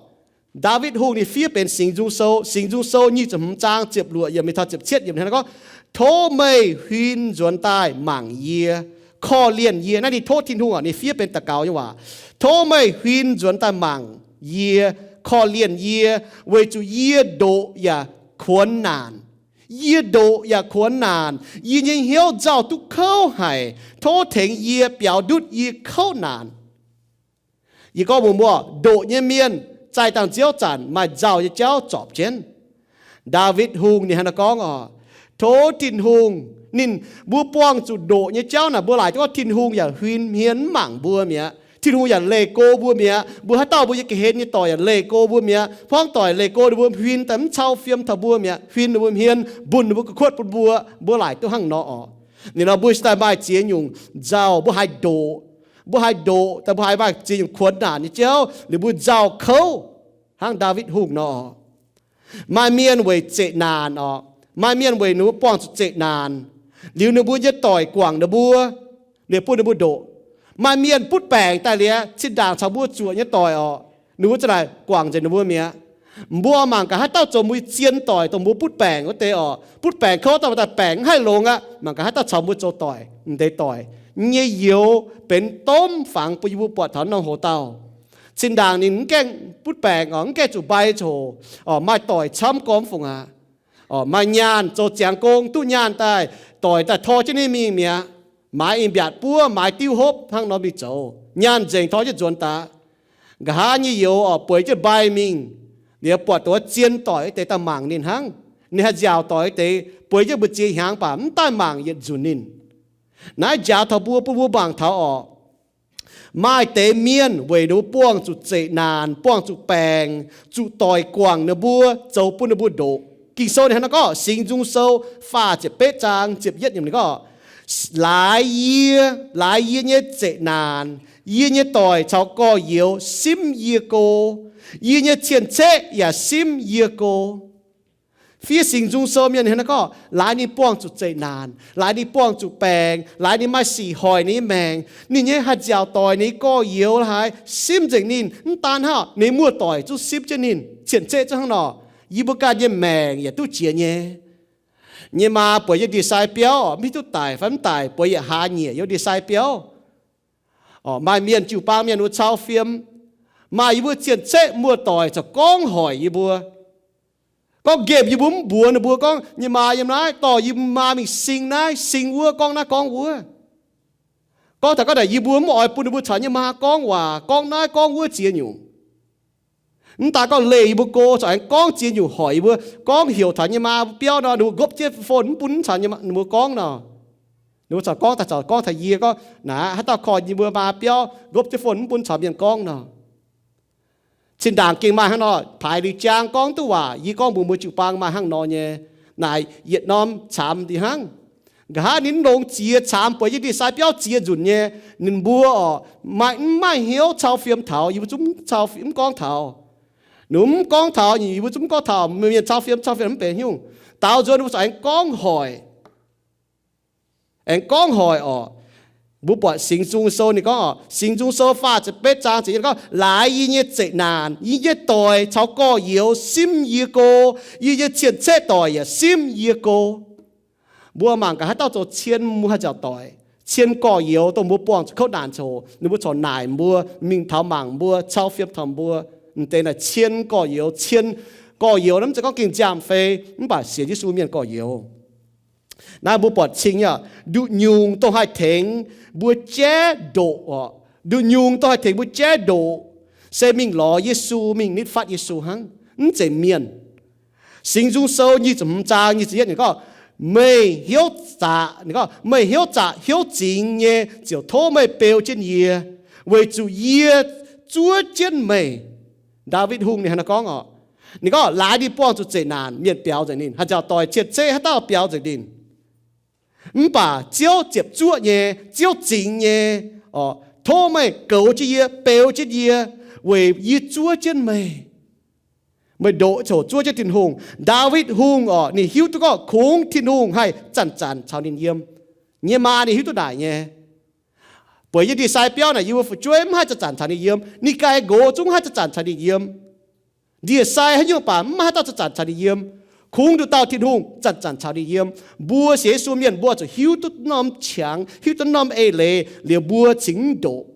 Ndaawitv Hungh ninh fiev benx Singx Nzung Sou, Singx Nzung Sou nyic ziepc hmz zaang ziepc luoqc yiemc mingh taux ziepc cietv yiemc hnangv nor gorngv, Tov meih huin nzuonx daaih mangc yie, korv-lienh yie. Naaiv ninh tov Tin-Hungh oc, ninh fiev benx daux gaux nyei waac. Tov meih huin nzuonx daaih mangc yie, korv-lienh yie, weic zuqc yie ndoqc yaac kuonx naanc. Yie ndoqc yaac kuonx naanc. Yie nyei hnyouv nzauh duqv kouv haic. Tov tengx yie biaux ndutv yie kouv naanc. Yie gorngv mbuox mbuo, ndoqc nyei mienh zaih dangh nziouv zanc maaih nzauh nyei jauv zorpc jienv. Ndaawitv Hungh ninh hnangv naaiv gorngv oc, tov Tin-Hungh, ninh, mbuo buangh zuqc ndoqc nyei jauv naaic, mbuo laaic duqv gorngv Tin-Hungh yaac huin hmien mv mangc mbuo mi'aqv. Tin-Hungh yaac leih go mbuo mi'aqv. Mbuo haaix dauh mbuo nyei ga'hlen nyei doic yaac leih go mbuo mi'aqv. Hmuangv doic leih go ninh mbuo, huin daaih mv cau fiem taux mbuo mi'aqv. Huin ninh mbuo hmien, mbun ninh mbuo, gu'kuotv bun mbuo. Mbuo laaic duqv hnangv nor oc. Ninh nor mbuo cingx daaih maaih ziex nyungc nzauh, mbuo haiz ndoqc. Mbuo haiz ndoqc, daaih mbuo haiz maaih ziex nyungc kuonx naanc nyei jauv, liuz mbuo nzauh kouv hnangv Ndaawitv Hungh nor. Maaih mienh weic zeqc naanc oc. Maaih mienh weic ninh mbuo buangh zuqc zeqc naanc, liuz ninh mbuo nyei doic guangc ninh mbuo, liuz bun ninh mbuo ndoqc. Maaih mienh butv baengc daaih liuz, zinh ndaangc caux mbuo zuoqc nyei doic oc, ninh mbuo za'naaic guangc nzengc ninh mbuo mi'aqv. Mbuo mangc gaax haaix dauh zoux mbuo zien doic, dongh mbuo butv baengc wuov deix oc. Butv baengc kouv dauh daaih baengc mv haih longx aqv. Mangc gaax haaix dauh caux mbuo zoux doic, m'deix doic nyei youz benx domh fangx bun yie mbuo buatc taux norm hoc dauh. Zinh ndaangc ninh mv gaengh butv baengc oc, mv gaengh zuqc mbai ziangh hoc oc, maaih doic camv gormx fungc aqv. Maaih nyaanh zoux ziangx gong duqv nyaanh daaih, doic daaih tor jienv ninh mingh mi'aqv. Maaiz en mbiaatc buov, maaiz diuv hopv hnangv nor mingh zoux. Nyaanh nzengc tor jienv nzuonx daaih. Nqa'haav nyei youz oc, bueix jienv mbai mingh, liuz buatc dongh zien doic deix daaih mangc ninh hnangv. Ninh haih nziaauc doic deix, bueix jienv mbu'ziex hnyangx baac mv daaih mangc yietc nzunc ninh. Naaiv njaaux taux mbuo, bun mbuo mangc taux oc. Maaih deix mienh weic ninh mbuo buangh zuqc zeqc naanc, buangh zuqc baengc, zuqc doic guangc ninh mbuo, zoux bun ninh mbuo ndoqc. Ging-Sou ninh hnangv naaiv gorngv, Singx Nzung Sou faah ziepc betv zaang ziepc yietv nyei ninh gorngv, Laaix yie, laaix yie nyei zeqc naanc, yie nyei doic caux gorx-youz simv yie go. Yie nyei cien-ceqv yaac simv yie go. Fiev Singx Nzung Sou mienh hnangv naaiv gorngv, laaix ninh buangh zuqc zeqc naanc, laaix ninh buangh zuqc baengc, laaix ninh maaih sic hoic ninh nyei maengc, ninh nyei haih nziaauc doic ninh gorx-youz laaix simv nzengc ninh. Mv daan hnangv, ninh muoz-doic zungv simv jienv ninh, cien-ceqv zungv hnangv nor. Yie mbuo ganh nyei maengc yaac duqv jiex nyei. Yie nyei maa bueix yiem ndie-sai biauv, mv hiuv duqv daic fai mv daic, bueix yietc hlaax nyieqc yiem ndie-sai biauv. Maaih mienh jiu-baang mienh wuov cau fiem, maaih yie mbuo cien-ceqv muoz-doic corc gorngv hoic yie mbuo, gorngv nqemh yie mbuo, mv mbuox ninh mbuo gorngv, Nyei maa yiem naaiv, dorh yie maa mingh sing naaiv sing wuov, gorngv naaiv gorngv wuov. Gorngv taux gorngv naaic yie mbuo mv oix bun ninh mbuo caux nyei maa gorngv waac, gorngv naaiv gorngv wuov ziex nyungc. Mv daan gorngv leih yie mbuo go, corc aengx gorngv ziex nyungc hoic yie mbuo, gorngv heuc taux nyei maa biauv nor, ninh mbuo ngopv jienv phone mv bun caux ninh mbuo gorngv nor. Ninh mbuo corc gorngv daaih, corc gorngv taux yie gorngv, Naaiv haaix dauh korv yie mbuo maa biauv, ngopv jienv phone mv bun caux mienh gorngv nor. Zinh ndaangc gengh maaih hnangv nor, paaix liuz jaang gorngv duqv waac, yie gorngv mbuox mbuo jiu-baang maaih hnangv nor nyei. Naaic yietc norm caamx dih hnangv. Nqa'haav ninh longx ziex caamx buatc yie ndie-sai biauv ziex nzunc nyei, ninh mbuo oc, maaih mv maaih hnyouv cau fiem taux, yie mbuo zungv mv gorngv taux. Ninh mv gorngv taux, yie mbuo zungv mv gorngv taux, mienh cau fiem, cau fiem mv benx nyungc. Daaux nzuonx ninh mbuo corc aengx gorngv hoic. Aengx gorngv hoic oc. Mbuo buatc Singx Nzung Sou ninh gorngv oc, Singx Nzung Sou faah ziepc betv zaang ziepc yietv gorngv, laaix yie nyei zeqc naanc, yie nyei doic caux gorx-youz simv yie go, yie nyei cien-ceqv doic yaac simv yie go. Mbuo mangc gaax haaix dauh zoux cien mbuo haih nziaauc doic. Cien gorx-youz dongh mbuo buangh zuqc kouv naanc ziangh hoc, ninh mbuo corc naaic mbuo, mingh taux mangc mbuo, cau fiem taux mbuo. M'deix naaic cien gorx-youz, cien gorx-youz naaiv mv zeiz gorngv gengh nziaamv fei, mv baac sienx Yesu mienh gorx-youz. Naaiv mbuo buatc cing nyei, nduqc nyungc dongh haih tengx mbuo jaiv ndoqc oc. Nduqc nyungc dongh haih tengx mbuo jaiv ndoqc, se mingh lorz Yesu, mingh nitv fatv Yesu hnangv, mv zeiz mienh. Singx Nzung Sou nyic ziepc hmz zaang nyic ziepc yietv ninh gorngv, meih hnyouv zaqc, ninh gorngv, meih hnyouv zaqc hnyouv zingx nyei ziouc tov meih beu jienv yie, weic zuqc yie zuov jienv meih. Ndaawitv Hungh ninh hnangv naaiv gorngv oc. Ninh gorngv laaix ninh buangh zuqc zeqc naanc, mienh biaux nzengc ninh, haih nziaauc doic, cien-ceqv haaix dauh biaux nzengc ninh. Mv baac Ziouv ziepc zuoqv nyei, Ziouv zingx nyei, tov meih goux jienv yie, beu jienv yie, weic yie zuov jienv meih. Meih ndoqc ziouc zuov jienv Tin-Hungh. Ndaawitv Hungh oc, ninh hiuv duqv gorngv kungx Tin-Hungh haih zanc-zanc caux ninh yiem. Nyei maa ninh hiuv duqv naaic nyei. Bueix yiem ndie-sai biauv naaic yiem wuov fu'jueiv mv haih zanc-zanc caux ninh yiem. Ninh ganh nqox zungv mv haih zanc-zanc caux ninh yiem. Ndie-sai haaix nyungc baac mv maaih haaix dauh zanc-zanc caux ninh yiem. Kungx nduqc dauh Tin-Hungh zanc-zanc caux ninh yiem. Mbuo sienx Yesu mienh mbuo zuqc hiuv duqv norm qangx, hiuv duqv norm eix leiz liuz mbuo cingx mv ndoqc.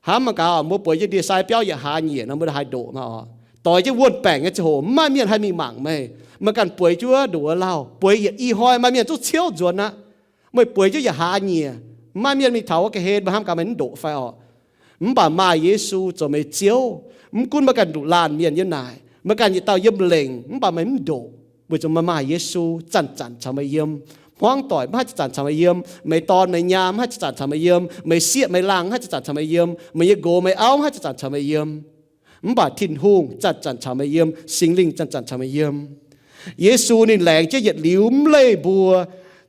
Hnamv mangc gaax, mbuo bueix yiem ndie-sai biauv yietc hlaax nyieqc nor, mbuo haih ndoqc maah oc. Doix jienv wuonh baengc nyei ziangh hoc mv maaih mienh haih mingh mangc meih. Meih ganh bueix jienv ndoqc wuov lauh, bueix yietc i hnoi maaih mienh zungv ciouv nzuonx aqv. Meih bueix jienv yietc hlaax nyieqc, mv maaih mienh mingh taux wuov ga'hlen, meih hnamv gaax meih mv ndoqc fai oc. Mv baac maaih Yesu zoux meih Ziouv, mv gunv meih ganh nduqc laanh mienh yiem naaic, meih ganh yietc dauh yiem lengc, mv baac meih mv ndoqc, weic zuqc meih maaih Yesu zanc-zanc caux meih yiem. Hmuangv doic mv haih zanc-zanc caux meih yiem. Meih dorn meih nyaam mv haih zanc-zanc caux meih yiem. Meih sieqv meih laangh mv haih zanc-zanc caux meih yiem. Meih nyei nqox meih auv mv haih zanc-zanc caux meih yiem. Mv baac Tin-Hungh zanc-zanc caux meih yiem. Singx Lingh zanc-zanc caux meih yiem. Yesu ninh laengz jienv yietc liuz mv leih mbuo,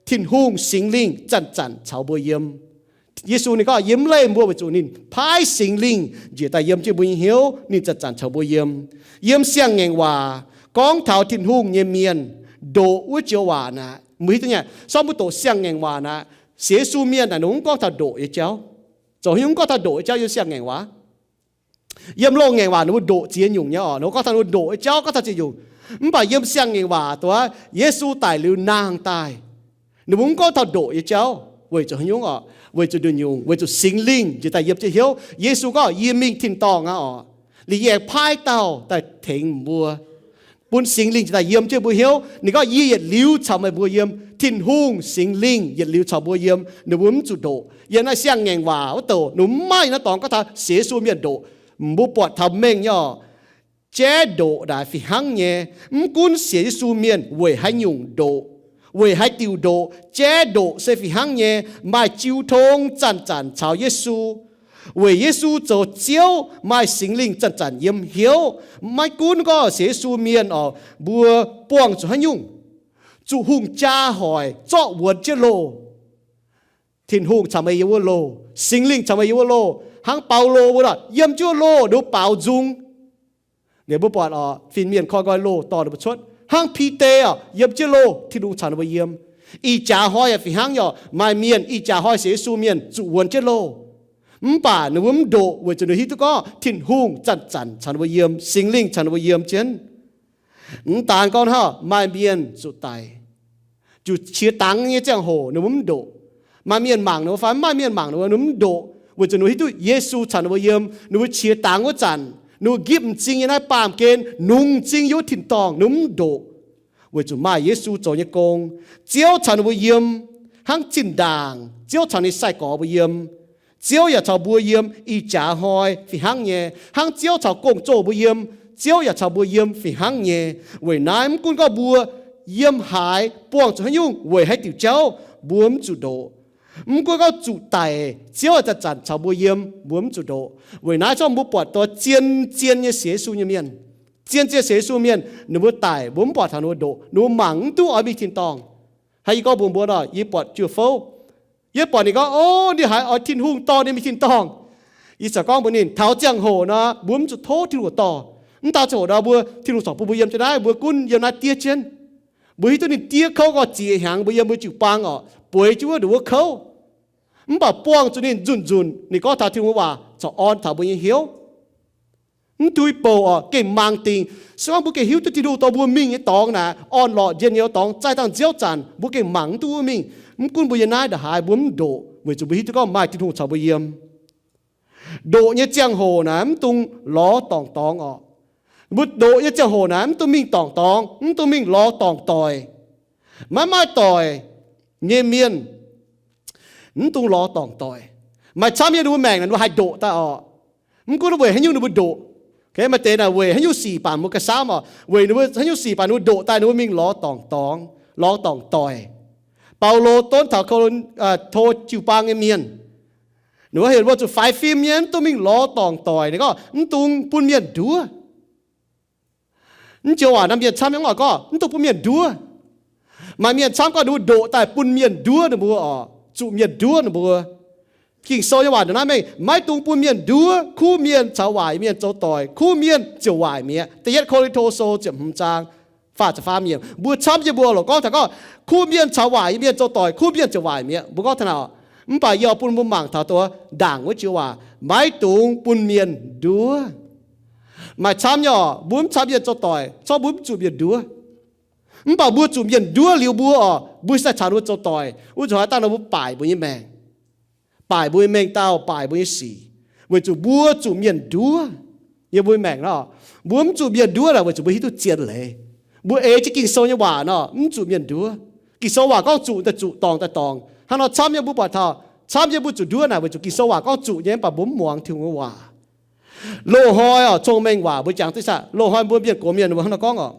Tin-Hungh Singx Lingh zanc-zanc caux mbuo yiem. Yesu ninh gorngv yie mv leih mbuo weic zuqc ninh paaiv Singx Lingh njiec daaih yiem jienv mbuo nyei hnyouv, ninh zanc-zanc caux mbuo yiem. Yiem Siang-Ngaengc Waac gorngv taux Tin-Hungh nyei mienh ndoqc wuov joux waac naaic, mbuo hiuv duqv nyei. Sorng mbuo doqc Siang-Ngaengc Waac naaic, sienx Yesu mienh naaic ninh mv gorngv taux ndoqc nyei jauv. Zoux haaix nyungc mv gorngv taux ndoqc nyei jauv yiem Siang-Ngaengc Waac? Yiem Loz-Ngaengc Waac ninh mbuo ndoqc ziex nyungc nyei oc. Ninh mbuo gorngv taux ninh mbuo ndoqc nyei jauv gorngv taux ziex nyungc. Mv baac yiem Siang-Ngaengc Waac dongh Yesu daic liuz nangh daaih, ninh mbuo mv gorngv taux ndoqc nyei jauv. Weic zuqc haaix nyungc oc? Weic zuqc nduqc nyungc, weic zuqc Singx Lingh njiec daaih yiem jienv hnyouv. Yesu gorngv, yie mingh tin-dorngh aqv oc. Liuz yie aengx paaiv dauh daaih tengx mbuo, bun Singx Lingh njiec daaih yiem jienv mbuo hnyouv. Ninh gorngv, yie yietc liuz caux meih mbuo yiem. Tin-Hungh Singx Lingh yietc liuz caux mbuo yiem. Ninh mbuo mv zuqc ndoqc. Yiem naaiv Siang-Ngaengc Waac wuov douc ninh mbuo mv maaih naaiv dorngx gorngv taux sienx Yesu mienh ndoqc. Mbuo buatc taux mengh nyei oc. Jaiv ndoqc naaic fih hnangv nyei. Mv gunv sienx Yesu mienh weic haaix nyungc ndoqc, weic haaix diuc ndoqc, jaiv ndoqc se fih hnangv nyei. Maaih jiu tong zanc-zanc caux Yesu. Weic Yesu zoux Ziouv, maaih Singx Lingh zanc-zanc yiem hnyouv. Maiv gunv gorngv sienx Yesu mienh oc, mbuo buangh zuqc haaix nyungc, zuqc hungh jaa hoic zorqv wuonx jienv loh, Tin-Hungh caux meih yiem wuov loh, Singx Lingh caux meih yiem wuov loh. Hnangv Baulo wuov, yiem jienv wuov loh ninh mbuo baaux nzung. Liuz mbuo buatc oc, fin-mienh koi nqoi loh dorh ninh mbuo cuotv. Hnangv Bide oc, yiem jienv loh, Tin-Hungh caux ninh mbuo yiem. Ih jaax hnoi yaac fih hnangv nyei oc. Maaih mienh ih jaax hnoi sienx Yesu mienh zuqc wuonx jienv loh, mv baac ninh mbuo mv ndoqc weic zuqc ninh hiuv duqv gorngv Tin-Hungh zanc-zanc caux ninh mbuo yiem, Singx Lingh caux ninh mbuo yiem jienv. Mv daan gorngv hnangv, maaih mienh zuqc daic, zuqc qiex dangx nyei ziangh hoc ninh mbuo mv ndoqc. Maaih mienh mangc ninh mbuo fai mv maaih mienh mangc ninh mbuo, ninh mbuo mv ndoqc, weic zuqc ninh mbuo hiuv duqv Yesu caux ninh mbuo yiem. Ninh mbuo qiex dangx wuov zanc, ninh mbuo nqipv m'zing yiem naaiv baamh gen, nungx m'zing yiem wuov tin-dorngh, ninh mbuo mv ndoqc, weic zuqc maaih Yesu zoux nyei gong. Ziouv caux ninh mbuo yiem, hnangv zinh ndaangc Ziouv caux ninh sai-gorx mbuo yiem. Ziouv yaac caux mbuo yiem ih jaax hnoi fih hnangv nyei. Hnangv Ziouv caux gong-zoh mbuo yiem, Ziouv yaac caux mbuo yiem fih hnangv nyei. Weic naaiv mv gunv gorngv mbuo yiem haaix, buangh zuqc haaix nyungc, weic haaix diuc jauv, mbuo mv zuqc ndoqc. Mv gunv gorngv zuqc daic, Ziouv zanc-zanc caux mbuo yiem, mbuo mv zuqc ndoqc. Weic naaiv zorqv mbuo buatc dongh zien-zien nyei sienx Yesu nyei mienh, zien-zien sienx Yesu mienh, ninh mbuo daic mbuo mv buatc taux ninh mbuo ndoqc, ninh mbuo mangc mv duqv oix mingh tin-dorngh. Hnangv yie gorngv mbuox mbuo nor, yie buatc Juoh Fouv, yie buatc ninh gorngv, ov, ninh haiz oix Tin-Hungh dorh ninh mingh tin-dorngh. Yie ziouc gorngv mbuox ninh, taux ziangh hoc nor mbuo mv zuqc tov Tin-Hungh dorh. Mv daan ziangh hoc nor mbuo, Tin-Hungh corc bun mbuo yiem jienv naaiv, mbuo gunv yiem naaiv diev jienv. Mbuo hiuv duqv ninh diev kouv gorx ziex hnyangx, mbuo yiem mbuo jiu-baang orqc, bueix jienv wuov nduqc wuov kouv. Mv baac buangh zuqc ninh nzunc-nzunc ninh gorngv taux Tin-Hungh waac corc orn taux mbuo nyei hnyouv. Mv duqv bouh orqc, gengh mangc dingc. Se gorngv mbuo gengh hiuv duqv Tin-Hungh dorh mbuo mingh nyei dorngx naaic, orn-lorqc njien-youh dorngx, zaih dangh nziouv zanc mbuo gengh mangc mv duqv wuov mingh. Mv gunv mbuo yiem naaiv ndongc haaix mbuo mv ndoqc, weic zuqc mbuo hiuv duqv gorngv maaih Tin-Hungh caux mbuo yiem. Ndoqc nyei ziangh hoc naaic mv dungx lorz dorngc dorngx orqc. Mbuo ndoqc nyei ziangh hoc naaic mv dungx mingh dorngc dorngx, mv dungx mingh lorz dorngc doic. Maiv maaih doic nyei mienh, mv dungx lorz dorngc doic. Maaih camv nyei ninh mbuo maengc naaic ninh mbuo haih ndoqc daaih orqc. Mv gunv weic haaix nyungc ninh mbuo ndoqc. Maaih deix naaic weic haaix nyungc sic baac mbuo ganh samv orqc. Weic ninh mbuo haaix nyungc sic baac ninh mbuo ndoqc daaih ninh mbuo mingh lorz dorngc dorngx, lorz dorngc doic. Baulo donv taux Ko^lin, to jiu-baang nyei mienh, ninh mbuo heuc mbuo zuqc faix fim nyei, mv dungx mingh lorz dorngc doic. Ninh gorngv mv dungx bun mienh nduov. Mv joux waac naaiv mienh camv nyei mv oix gorngv mv dungx bun mienh nduov. Maaih mienh camv gorngv ninh mbuo ndoqc daaih bun mienh nduov ninh mbuo orqc, zuqc mienh nduov ninh mbuo. Ging-Sou nyei waac ndongc naaiv mengh, maiv dungx bun mienh nduov. Kuv mienh caux waaic mienh zoux doic, kuv mienh ziouc waaic mi'aqv. Da'yietv Ko^lin^to Sou ziepc hmz zaang faah ziepc faam yiemc. Mbuo camv jienv mbuo lorqc gorngv taux gorngv kuv mienh caux waaic nyei mienh zoux doic, kuv mienh ziouc waaic mi'aqv. Mbuo gorngv taux naaic, mv baac yie oix bun mbuo mangc taux dongh ndaangc wuov joux waac, maiv dungx bun mienh nduov. Maaih camv nyei orqc, mbuo mv caux mienh zoux doic, corc mbuo mv zuqc mienh nduov. Mv baac mbuo zuqc mienh nduov liuz mbuo orqc, mbuo se daaih caux ninh mbuo zoux doic, wuov zuqc haaix dangh nor mbuo baaic mbuo nyei maengc, baaic mbuo nyei mengh dauh, baaic mbuo nyei sic, weic zuqc mbuo zuqc mienh nduov. Yiem mbuo nyei maengc nor, mbuo mv zuqc mienh nduov naaic weic zuqc mbuo hiuv duqv zien leiz. Mbuo eix jienv Ging-Sou nyei waac nor, mv zuqc mienh nduov. Ging-Sou waac gorngv zuqc daaih zuqc, dorngc daaih dorngc. Hnangv nor camv nyei mbuo buatc taux, camv nyei mbuo zuqc nduov naaic weic zuqc Ging-Sou waac gorngv zuqc nyei, mv baac mbuo mv muangx Tin-Hungh nyei waac. Loz-hnoi orqc, cong-mengh waac mbuo jangx duqv saah? Loz-hnoi mbuo mienh gox mienh mbuo hnangv nor gorngv orqc.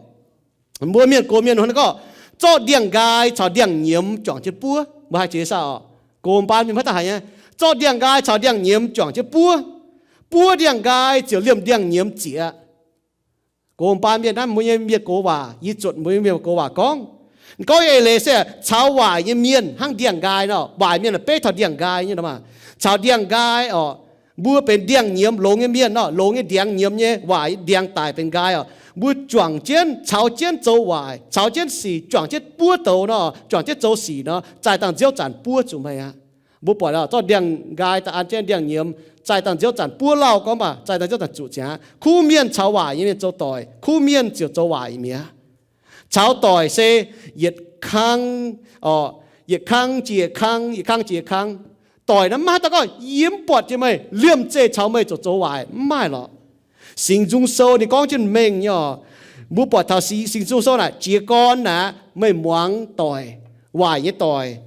Mbuo mienh gox mienh hnangv nor gorngv, zorqv ndiangx-nqaai caux ndiangx-nyiemz juangc jienv buov. Mbuo haih jiex saah orqc? Gox mbaan mienh maiv daaih haiz nyei. Zorqv ndiangx-nqaai caux ndiangx-nyiemz juangc jienv buov. Buov ndiangx-nqaai ziouc liemh ndiangx-nyiemz zieqc. Gox mbaan mienh naaiv mbuo nyei mienh gox waac, yie zuotc mbuo nyei mienh gox waac gorngv. Gorngv eix leiz se caux waaic nyei mienh hnangv ndiangx-nqaai nor, waaic mienh beiv taux ndiangx-nqaai nyei nor maah. Caux ndiangx-nqaai orqc, mbuo benx ndiangx-nyiemz longx nyei mienh nor, longx nyei ndiangx nyiemz nyei, waaic ndiangx daic benx nqaai orqc. Mbuo juangc jienv, caux jienv zoux waaic, caux jienv sic, juangc jienv buov douz nor, juangc jienv zoux sic nor, zaih dangh nziouv zanc buov zuqc meih aqv. Mbuo buatc zorqv ndiangx-nqaai daaih an jienv ndiangx-nyiemz, zaih dangh nziouv zanc buov lauh gorngv baac zaih dangh nziouv zanc zuqc ziangx aqv. Kuv mienh caux waaic nyei mienh zoux doic, kuv mienh ziouc zoux waaic mi'aqv. Caux doic se yietc kang, orqc, yietc kang jiex yietc kang, yietc kang jiex yietc kang. Doic naaiv maiv daaih gorngv yie mv buatc jiex meih, liemh zeih caux meih zoux zoux waaic, mv maaih lorqc. Singx Nzung Sou ninh gorngv jienv mengh nyei orqc. Mbuo buatc taux Singx Nzung Sou naaic jiez gorn naaic, meih muangx doic, waaic nyei doic,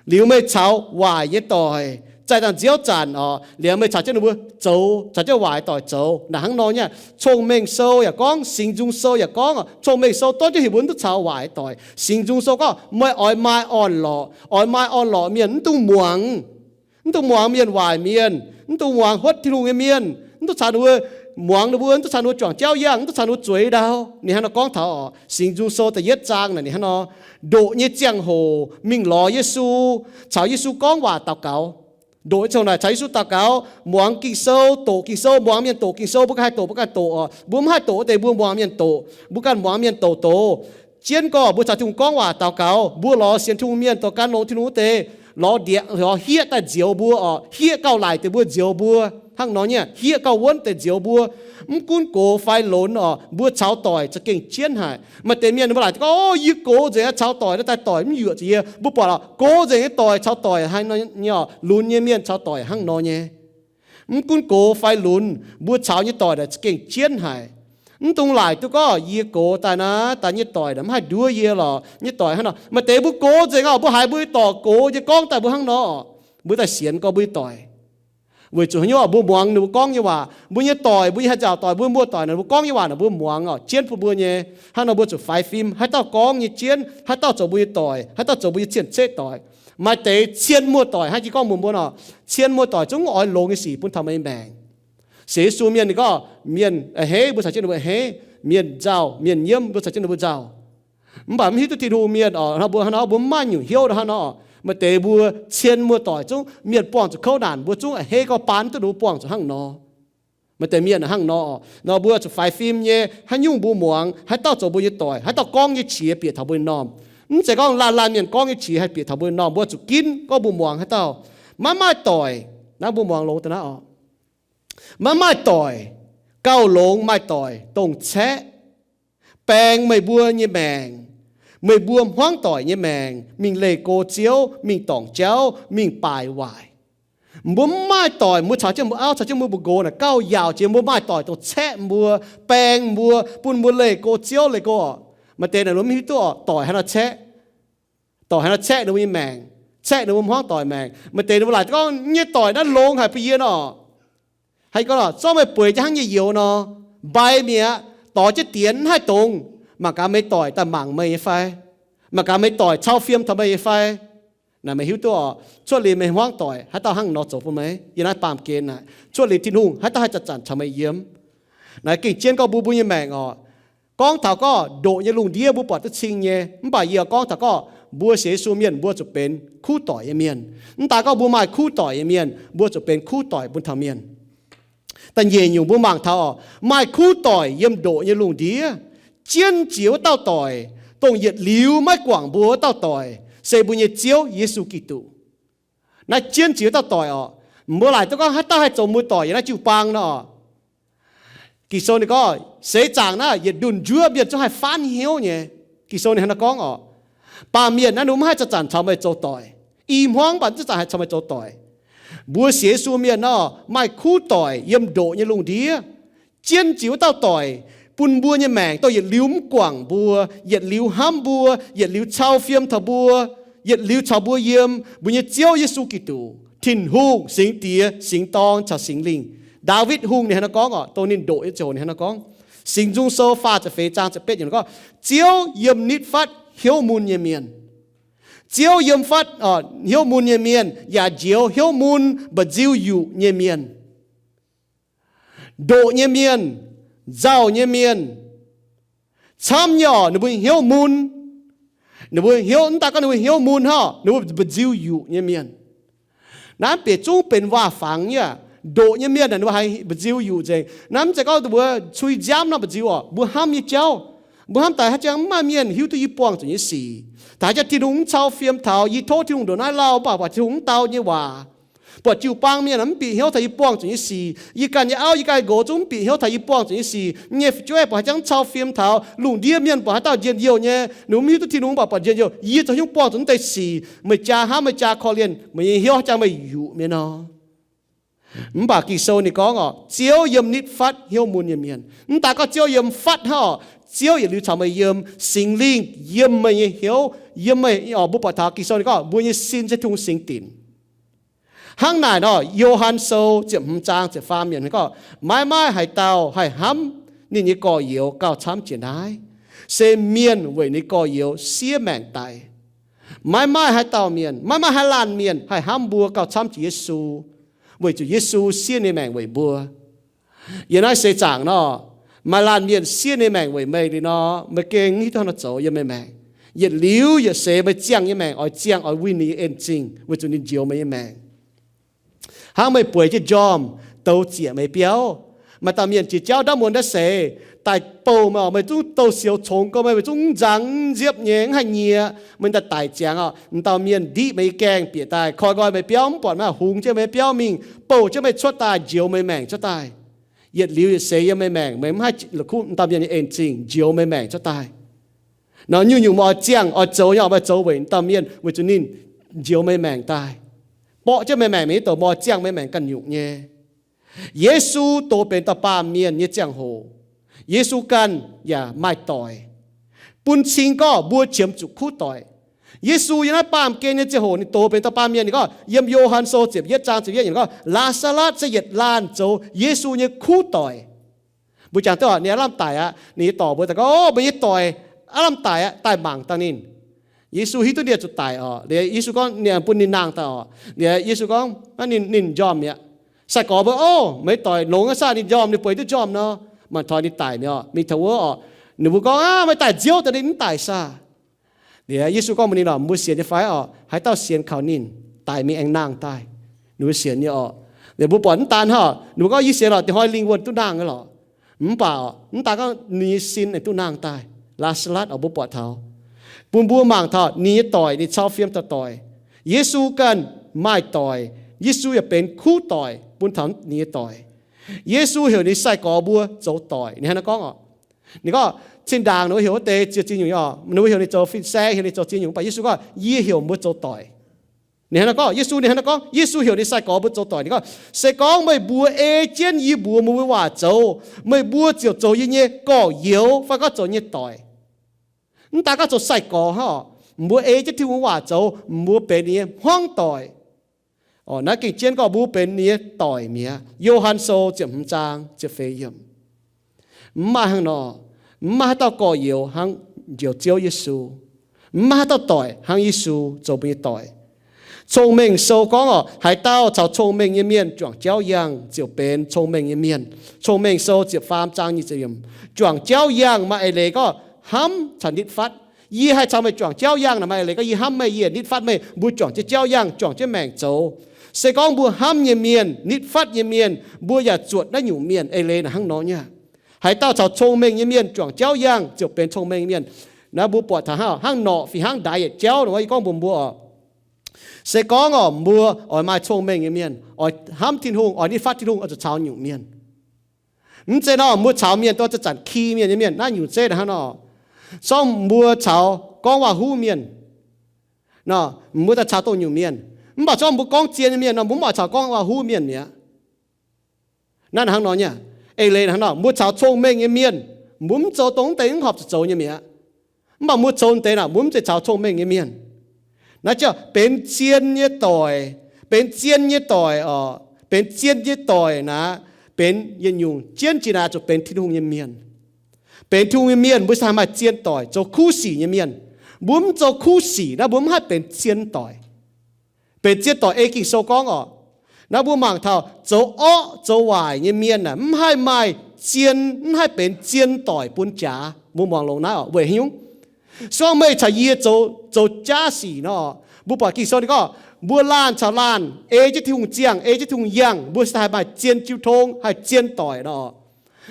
liuz meih caux waaic nyei doic zaih dangh nziouv zanc orqc, liuz meih caux jienv ninh mbuo zoux, caux jienv waaic doic zoux. Naaic hnangv nor nyei. Cong-Mengh Sou yaac gorngv, Singx Nzung Sou yaac gorngv, Cong-Mengh Sou dorn jienv heuc mbuo mv duqv caux waaic doic. Singx Nzung Sou gorngv meih oix maaih orn-lorqc, oix maaih orn-lorqc mienh, mv dungx muangx. Mv dungx muangx mienh waaic mienh, mv dungx muangx huotv Tin-Hungh nyei mienh, mv dungx caux ninh mbuo muangx ninh mbuo, mv dungx caux ninh mbuo juangc jauv yangh, mv dungx caux ninh mbuo zueiz ndau. Ninh hnangv nor gorngv taux orqc, Singx Nzung Sou da'yietv zaang naaic ninh hnangv nor, ndoqc nyei ziangh hoc mingh lorz Yesu, caux Yesu gorngv waac daux gaux. Ndoqc nyei ziangh hoc naaic caux Yesu daux gaux, muangx Ging-Sou, doqc Ging-Sou, muangx mienh doqc Ging-Sou. Mbuo ganh haih doqc, mbuo ganh doqc orqc. Mbuo mv haih doqc wuov deix mbuo muangx mienh doqc, mbuo ganh muangx mienh doqc doqc. Jienv gorx mbuo caux Tin-Hungh gorngv waac daux gaux, mbuo lorz sienx Tin-Hungh mienh, dorh gan longx Tin-Hungh wuov deix, lorz ndieqc, lorz hieqv daaih nzioux mbuo orqc, hieqv gauh laic deix mbuo nzioux mbuo. Hnangv nor nyei, hieqv gauh wuonv deix nzioux mbuo. Mv gunv gox fai lunx orqc, mbuo caux doic za'gengh jienv haic. Maaih deix mienh ninh mbuo laaic gorngv, o, yie gox nzengc aqv, caux doic naaiv daaih doic mv yuoqc zuqc yie. Mbuo buatc lorqc, gox nzengc nyei doic caux doic hnangv nor nyei orqc, lunx nyei mienh caux doic hnangv nor nyei. Mv gunv gox fai lunx, mbuo caux nyei doic naaic za'gengh jienv haic. Mv dungx laaic duqv gorngv yie gox daaih naaiv, daaih nyei doic naaic mv haih nduov yie lorqc, nyei doic hnangv nor. Maaih deix mbuo gox nzengc orqc, mbuo haiz mbuo nyei dorc gox nyei gorngv daaih mbuo hnangv nor orqc, mbuo daaih sienx gorngv mbuo nyei doic. Weic zuqc haaix nyungc orqc, mbuo muangx ninh mbuo gorngv nyei waac. Mbuo nyei doic, mbuo nyei haih nziaauc doic, mbuo muoz-doic naaic, mbuo gorngv nyei waac naaic mbuo muangx orqc, jienv bun mbuo nyei. Hnangv nor mbuo zuqc faix fim, haaix dauh gorngv nyei jienv, haaix dauh zoux mbuo nyei doic, haaix dauh zoux mbuo nyei cien-ceqv doic. Maaih deix cien muoz-doic, hnangv jiex gorngv mbuox mbuo nor, cien muoz-doic zungv oix longx nyei sic bun taux meih nyei maengc. Sienx Yesu mienh ninh gorngv mienh a'hneiv, mbuo caux jienv ninh mbuo a'hneiv. Mienh nzauh, mienh nyiemv, mbuo caux jienv ninh mbuo nzauh. Mv baac mv hiuv duqv Tin-Hungh mienh oc, mbuo hnangv nor mbuo mv maaih nyungc hnyouv hnangv nor. Maaih deix mbuo cien muoz-doic zungv mienh buangh zuqc kouv naanc, mbuo zungv a'hneiv gauh baan duqv ninh mbuo buangh zuqc hnangv nor. Maaih deix mienh hnangv nor, nor mbuo zuqc faix fim nyei, haaix nyungc mbuo muangx, haaix dauh zoux mbuo nyei doic, haaix dauh gorngv nyei qiex bieqc taux mbuo nyei m'normh. Mv zeiz gorngv laanh laanh mienh gorngv nyei qiex haih bieqc taux mbuo nyei m'normh, mbuo zuqc ginv gorngv mbuo muangx haaix dauh. Maiv maaih doic, naaiv mbuo muangx longx daaih naaiv oc. Maiv maaih doic, gauh longx maaih doic dongh caeqv, baeng meih mbuo nyei maengc, meih mbuo hmuangv doic nyei maengc, mingh leih go Ziouv, mingh dorngc jauv, mingh baaix waaic. Mbuo mv maaih doic, mbuo caux jienv mbuo auv, caux jienv mbuo mbu'ngox naaic gauh yaauc jiex, mbuo maaih doic dongh caeqv mbuo, baeng mbuo, bun mbuo leih go Ziouv, leih go oc. Maaih deix naaic mbuo mv hiuv duqv oc, doic haaix nor caeqv. Doic haaix nor caeqv ninh mbuo nyei maengc, caeqv ninh mbuo hmuangv doic maengc. Maaih deix ninh mbuo laaic gorngv, nyei doic naaiv longx haic bun yie nor. Haaix gorngv, zorqv meih bueix jienv hnangv nyei youz nor, mbai mi'aqv, dorh jienv dienx mv haih dongz. Mangc gaax meih doic daaih mangc meih nyei fai? Mangc gaax meih doic cau fiem taux meih nyei fai? Naaic meih hiuv duqv oc, cuotv liuz meih hmuangv doic haaix dauh hnangv nor zoux bun meih? Yiem naaiv baamh gen naaic, cuotv liuz Tin-Hungh haaix dauh haih zanc-zanc caux meih yiem? Naaiv gengh jienv gorngv mbuo mbuo nyei maengc oc. Gorngv taux gorngv ndoqc nyei lungh ndiev mbuo buatc duqv cing nyei, mv baac yie gorngv taux gorngv mbuo sienx Yesu mienh mbuo zuqc benx kuv doic nyei mienh. Mv daaih gorngv mbuo maaih kuv doic nyei mienh, mbuo zuqc benx kuv doic bun taux mienh. Da'nyeic nyungc mbuo mangc taux oc, maaih kuv doic yiem ndoqc nyei lungh ndiev, jienv jiex wuov dauh doic, dongh yietc liuz maiv guangc mbuo wuov dauh doic, se mbuo nyei Ziouv Yesu Giduc. Naaiv jienv jiex wuov dauh doic oc. Mbuo laaic duqv gorngv haaix dauh haih zoux mbuo doic yiem naaiv jiu-baang nor. Ging-Sou ninh gorngv seix zaangc naaiv yietc ndunh njuov mienh zungv haih faanv hnyouv nyei. Ging-Sou ninh hnangv naaiv gorngv oc. Baamh mienh naaiv ninh mbuo mv haih zanc-zanc caux meih zoux doic. I hmuangv mv baac zungv zanc haih caux meih zoux doic. Mbuo sienx Yesu mienh nor, maaih kuv doic yiem ndoqc nyei lungh ndiev, jienv jiex wuov dauh doic, bun mbuo nyei maengc dongh yietc liuz mv guangc mbuo, yietc liuz hnamv mbuo, yietc liuz cau fiem taux mbuo, yietc liuz caux mbuo yiem, mbuo nyei Ziouv Yesu Giduc, Tin-Hungh, Singx Diex, Singx Dorn caux Singx Lingh. Ndaawitv Hungh ninh hnangv naaiv gorngv oc, dongh ninh ndoqc nyei ziangh hoc ninh hnangv naaiv gorngv. Singx Nzung Sou faah ziepc feix zaang ziepc betv yiemc gorngv, Ziouv yiem nitv fatv hnyouv mun nyei mienh. Ziouv yiem fatv hnyouv mun nyei mienh, yaac njoux hnyouv mun mba'nziu yuqc nyei mienh. Ndoqc nyei mienh, nzauh nyei mienh, camv nyei oc, ninh mbuo hnyouv mun. Ninh mbuo hnyouv, mv daaih gorngv ninh mbuo hnyouv mun hnangv, ninh mbuo mba'nziu yuqc nyei mienh. Naaiv mv bieqc zungv benx waac-fangx nyei aqv. Ndoqc nyei mienh naaic ninh mbuo haiz mba'nziu yuqc nzengc. Naaiv mv zeiz gorngv mbuo cui nziaamv nor mba'nziu oc, mbuo hnamv nyei jauv. Mbuo hnamv daaih haaix jangx mv maaih mienh hiuv duqv yie buangh zuqc nyei sic. Taux haaix jangx Tin-Hungh mv cau fiem taux yie, tov Tin-Hungh ndongc naaiv lauh, mv baac buatc Tin-Hungh mv dau nyei waac. Buatc jiu-baang mienh mv bieqc hnyouv taux yie buangh zuqc nyei sic. Yie ganh nyei auv, yie ganh nqox zungv mv bieqc hnyouv taux yie buangh zuqc nyei sic. Nyei fu'jueiv buatc haaix jangx mv cau fiem taux, lungh ndiev mienh buatc haaix dauh njien-youh nyei, ninh mbuo mv hiuv duqv Tin-Hungh, mv baac buatc njien-youh, yie zoux hnyouv buangh zuqc naaiv deix sic. Meih jaa hnamv, meih jaa korv-lienh, meih nyei hnyouv haaix jangx meih yuqc mienh nor. Mv baac Ging-Sou ninh gorngv oc, Ziouv yiem nitv fatv hnyouv mun nyei mienh. Mv daaih gorngv Ziouv yiem fatv hnangv oc, Ziouv yietc liuz caux meih yiem, Singx Lingh yiem meih nyei hnyouv, yiem meih oc. Mbuo buatc taux Ging-Sou ninh gorngv mbuo nyei sin se Tin-Hungh singx dinc. Hnangv naaic nor, Yo^han Sou ziepc hmz zaang ziepc faam yiemc gorngv, maiv maaih haaix dauh haih hnamv ninh nyei gorx-youz gauh camv jiex naaiv, se mienh weic ninh gorx-youz siev maengc daic. Maiv maaih haaix dauh mienh, maiv maaih haaix laanh mienh haih hnamv mbuo gauh camv jiex Yesu, weic zuqc Yesu siev ninh maengc weic mbuo. Yiem naaiv seix zaangc nor, maaih laanh mienh siev ninh maengc weic meih liuz nor, meih gengh mv hiuv duqv haaix nor zoux yiem meih maengc. Yietc liuz yietc seix meih ziangh nyei maengc oix ziangh oix winh ninh nyei en zingh weic zuqc ninh njoux meih nyei maengc. Hnangv meih bueix jienv njormh, douz zieqc meih biauv. Maaih dauh mienh jiex jauv ndaamv muonz ndaamv seix, daaih bouh meih oc, meih zungv douz siou congx gou, meih zungv mv nzang mv nziepv nyei, mv haih nyiex, meih daaih daic ziangx oc, m'dauh mienh ndiqv meih nyei gaengh bieqc daaih, koi nqoi meih biauv, mv buatc meih, hungx jienv meih biauv mingh, bouh jienv meih cuotv daaih, njoux meih maengc cuotv daaih. Yietc liuz yietc seix yiem meih maengc, meih mv haih la'kuqv m'dauh mienh nyei en zingh, njoux meih maengc cuotv daaih. Nor nyungc-nyungc meih oix ziangh oix zoux nyei oc, meih zoux weic m'dauh mienh, weic zuqc ninh njoux meih maengc daaih, borqv jienv meih maengc, meih nyei douz, meih oix ziangh meih maengc ganh nyungc nyei. Yesu doz benx dauh baamh mienh nyei ziangh hoc, Yesu ganh yaac maaih doic, bun cing gorngv mbuo qiemx zuqc kuv doic. Yesu yiem naaiv baamh gen nyei ziangh hoc ninh doz benx dauh baamh mienh, ninh gorngv yiem Yo^han Sou ziepc yietv zaang ziepc yietv yiemc gorngv, Laa^saa^latv se yietc laanh zoux Yesu nyei kuv doic. Mbuo jangx duqv oc, ninh aav lamh daic aqv. Ninh nyei dorc mbuox daaih gorngv, O, meih nyei doic aav lamh daic aqv, daaih mangc dangh ninh. Yesu hiuv duqv ninh zuqc daic oc. Liuz Yesu gorngv ninh bun ninh nangh daaih oc. Liuz Yesu gorngv, ninh, ninh njormh mi'aqv. Sai-gorx mbuo, Ov, meih doic longx aqv saah, ninh njormh, ninh bueix duqv njormh nor. Mangc taux ninh daic mi'aqv oc, mingh taux wuov oc, ninh mbuo gorngv, Aav, meih daaih nziouv daaih ninh mv daic saah? Liuz Yesu gorngv mbuox ninh oc, Mbuo sienx nyei fai oc? Haaix dauh sienx kaux ninh, daic mingh aengx nangh daaih. Ninh mbuo sienx nyei oc. Liuz mbuo buatc mv daan hnangv, ninh mbuo gorngv, Yie sienx lorqc, dingc hnoi lingh wuonh duqv nangh nyei lorqc. Mv baac oc, mv daan gorngv ninh nyei sin aengx duqv nangh daaih. Laa^saa^latv oc, mbuo buatc taux, bun mbuo mangc taux ninh nyei doic, ninh cau fiem taux doic. Yesu ganh maaih doic. Yesu yaac benx kuv doic bun taux ninh nyei doic. Yesu heuc ninh sai-gorx mbuo zoux doic. Ninh hnangv naaiv gorngv oc. Ninh gorngv, Zinh ndaangc ninh mbuo heuc wuov deix ziouc ziex nyungc nyei oc. Ninh mbuo heuc ninh zoux fin-saeng, heuc ninh zoux ziex nyungc, mv baac Yesu gorngv, Yie heuc mbuo zoux doic. Ninh hnangv naaiv gorngv, Yesu, ninh hnangv naaiv gorngv, Yesu heuc ninh sai-gorx mbuo zoux doic. Ninh gorngv, Se gorngv meih mbuo ei jienv yie mbuox meih mbuo waac zoux, meih mbuo ziouc zoux yie nyei gorx-youz fai gorngv zoux yie nyei doic. Mv daan gorngv zoux sai-gorx hnangv oc, mbuo ei jienv Tin-Hungh waac zoux, mbuo benx ninh nyei hmuangv doic. Naaiv gengh jienv gorngv mbuo benx ninh nyei doic mi'aqv. Yo^han Sou ziepc hmz zaang ziepc feix yiemc. Mv maaih hnangv nor. Mv maaih haaix dauh gorx-youz hnangv njoux Ziouv Yesu. Mv maaih haaix dauh doic hnangv Yesu zoux mbuo nyei doic. Cong-Mengh Sou gorngv oc, haaix dauh caux cong-mengh nyei mienh juangc jauv yangh ziouc benx cong-mengh nyei mienh. Cong-Mengh Sou ziepc faam zaang nyic ziepc yiemc. Juangc jauv yangh maaih eix leiz gorngv hnamv caux nitv fatv. Yie haih caux meih juangc jauv yangh naaic, maaih eix leiz gorngv yie hnamv meih, yie nitv fatv meih, mbuo juangc jienv jauv yangh, juangc jienv maengc zoux. Se gorngv mbuo hnamv nyei mienh, nitv fatv nyei mienh, mbuo yaac zuotc naaiv nyungc mienh. Eix leiz naaic hnangv nor nyei. Haaix dauh caux cong-mengh nyei mienh juangc jauv yangh ziouc benx cong-mengh nyei mienh. Naaiv mbuo buatc taux hnangv, hnangv norqc fih hnangv ndaix yietc jauv nor, yie gorngv mbuox mbuo oc. Se gorngv oc, mbuo oix maaih cong-mengh nyei mienh, oix hnamv Tin-Hungh, oix nitv fatv Tin-Hungh, oix zuqc caux nyungc mienh. Mv zeiz nor mbuo caux mienh dongh zanc-zanc ki mienh nyei mienh, naaiv nyungc zeiv naaic hnangv nor. Sorng mbuo caux gorngv waac-huv mienh nor, mbuo daaih caux dongh nyungc mienh. Mv baac sorng mbuo gorngv zien nyei mienh nor, mbuo mv oix caux gorngv waac-huv mienh mi'aqv. Naaiv hnangv nor nyei. Eix leiz hnangv nor, mbuo caux cong-mengh nyei mienh, mbuo mv zoux dongh mv deix mv horpc zuqc zoux nyei mi'aqv. Mv baac mbuo zoux deix naaic, mbuo mv zeiz caux cong-mengh nyei mienh. Naaiv ziouc benx zien nyei doic. Benx zien nyei doic oc. Benx zien nyei doic naaic, benx yietc nyungc jienv jiex naaic zuqc benx Tin-Hungh nyei mienh. Benx Tin-Hungh nyei mienh, mbuo se haih maaih zien doic, zoux kuv sic nyei mienh. Mbuo mv zoux kuv sic naaiv, mbuo mv haih benx zien doic. Benx zien doic ei Ging-Sou gorngv oc. Naaiv mbuo mangc taux zoux orqv zoux waaic nyei mienh aah, mv haih maaih zien, mv haih benx zien doic bun jaax. Mbuo muangx longx naaiv oc, weic haaix nyungc? Se gorngv meih caux yie zoux, zoux jaav sic nor, mbuo buatc Ging-Sou ninh gorngv, mbuo laanh caux laanh ei jienv Tin-Hungh ziangh, ei jienv Tin-Hungh yangh, mbuo se haih maaih zien jiu tong, haih zien doic nor.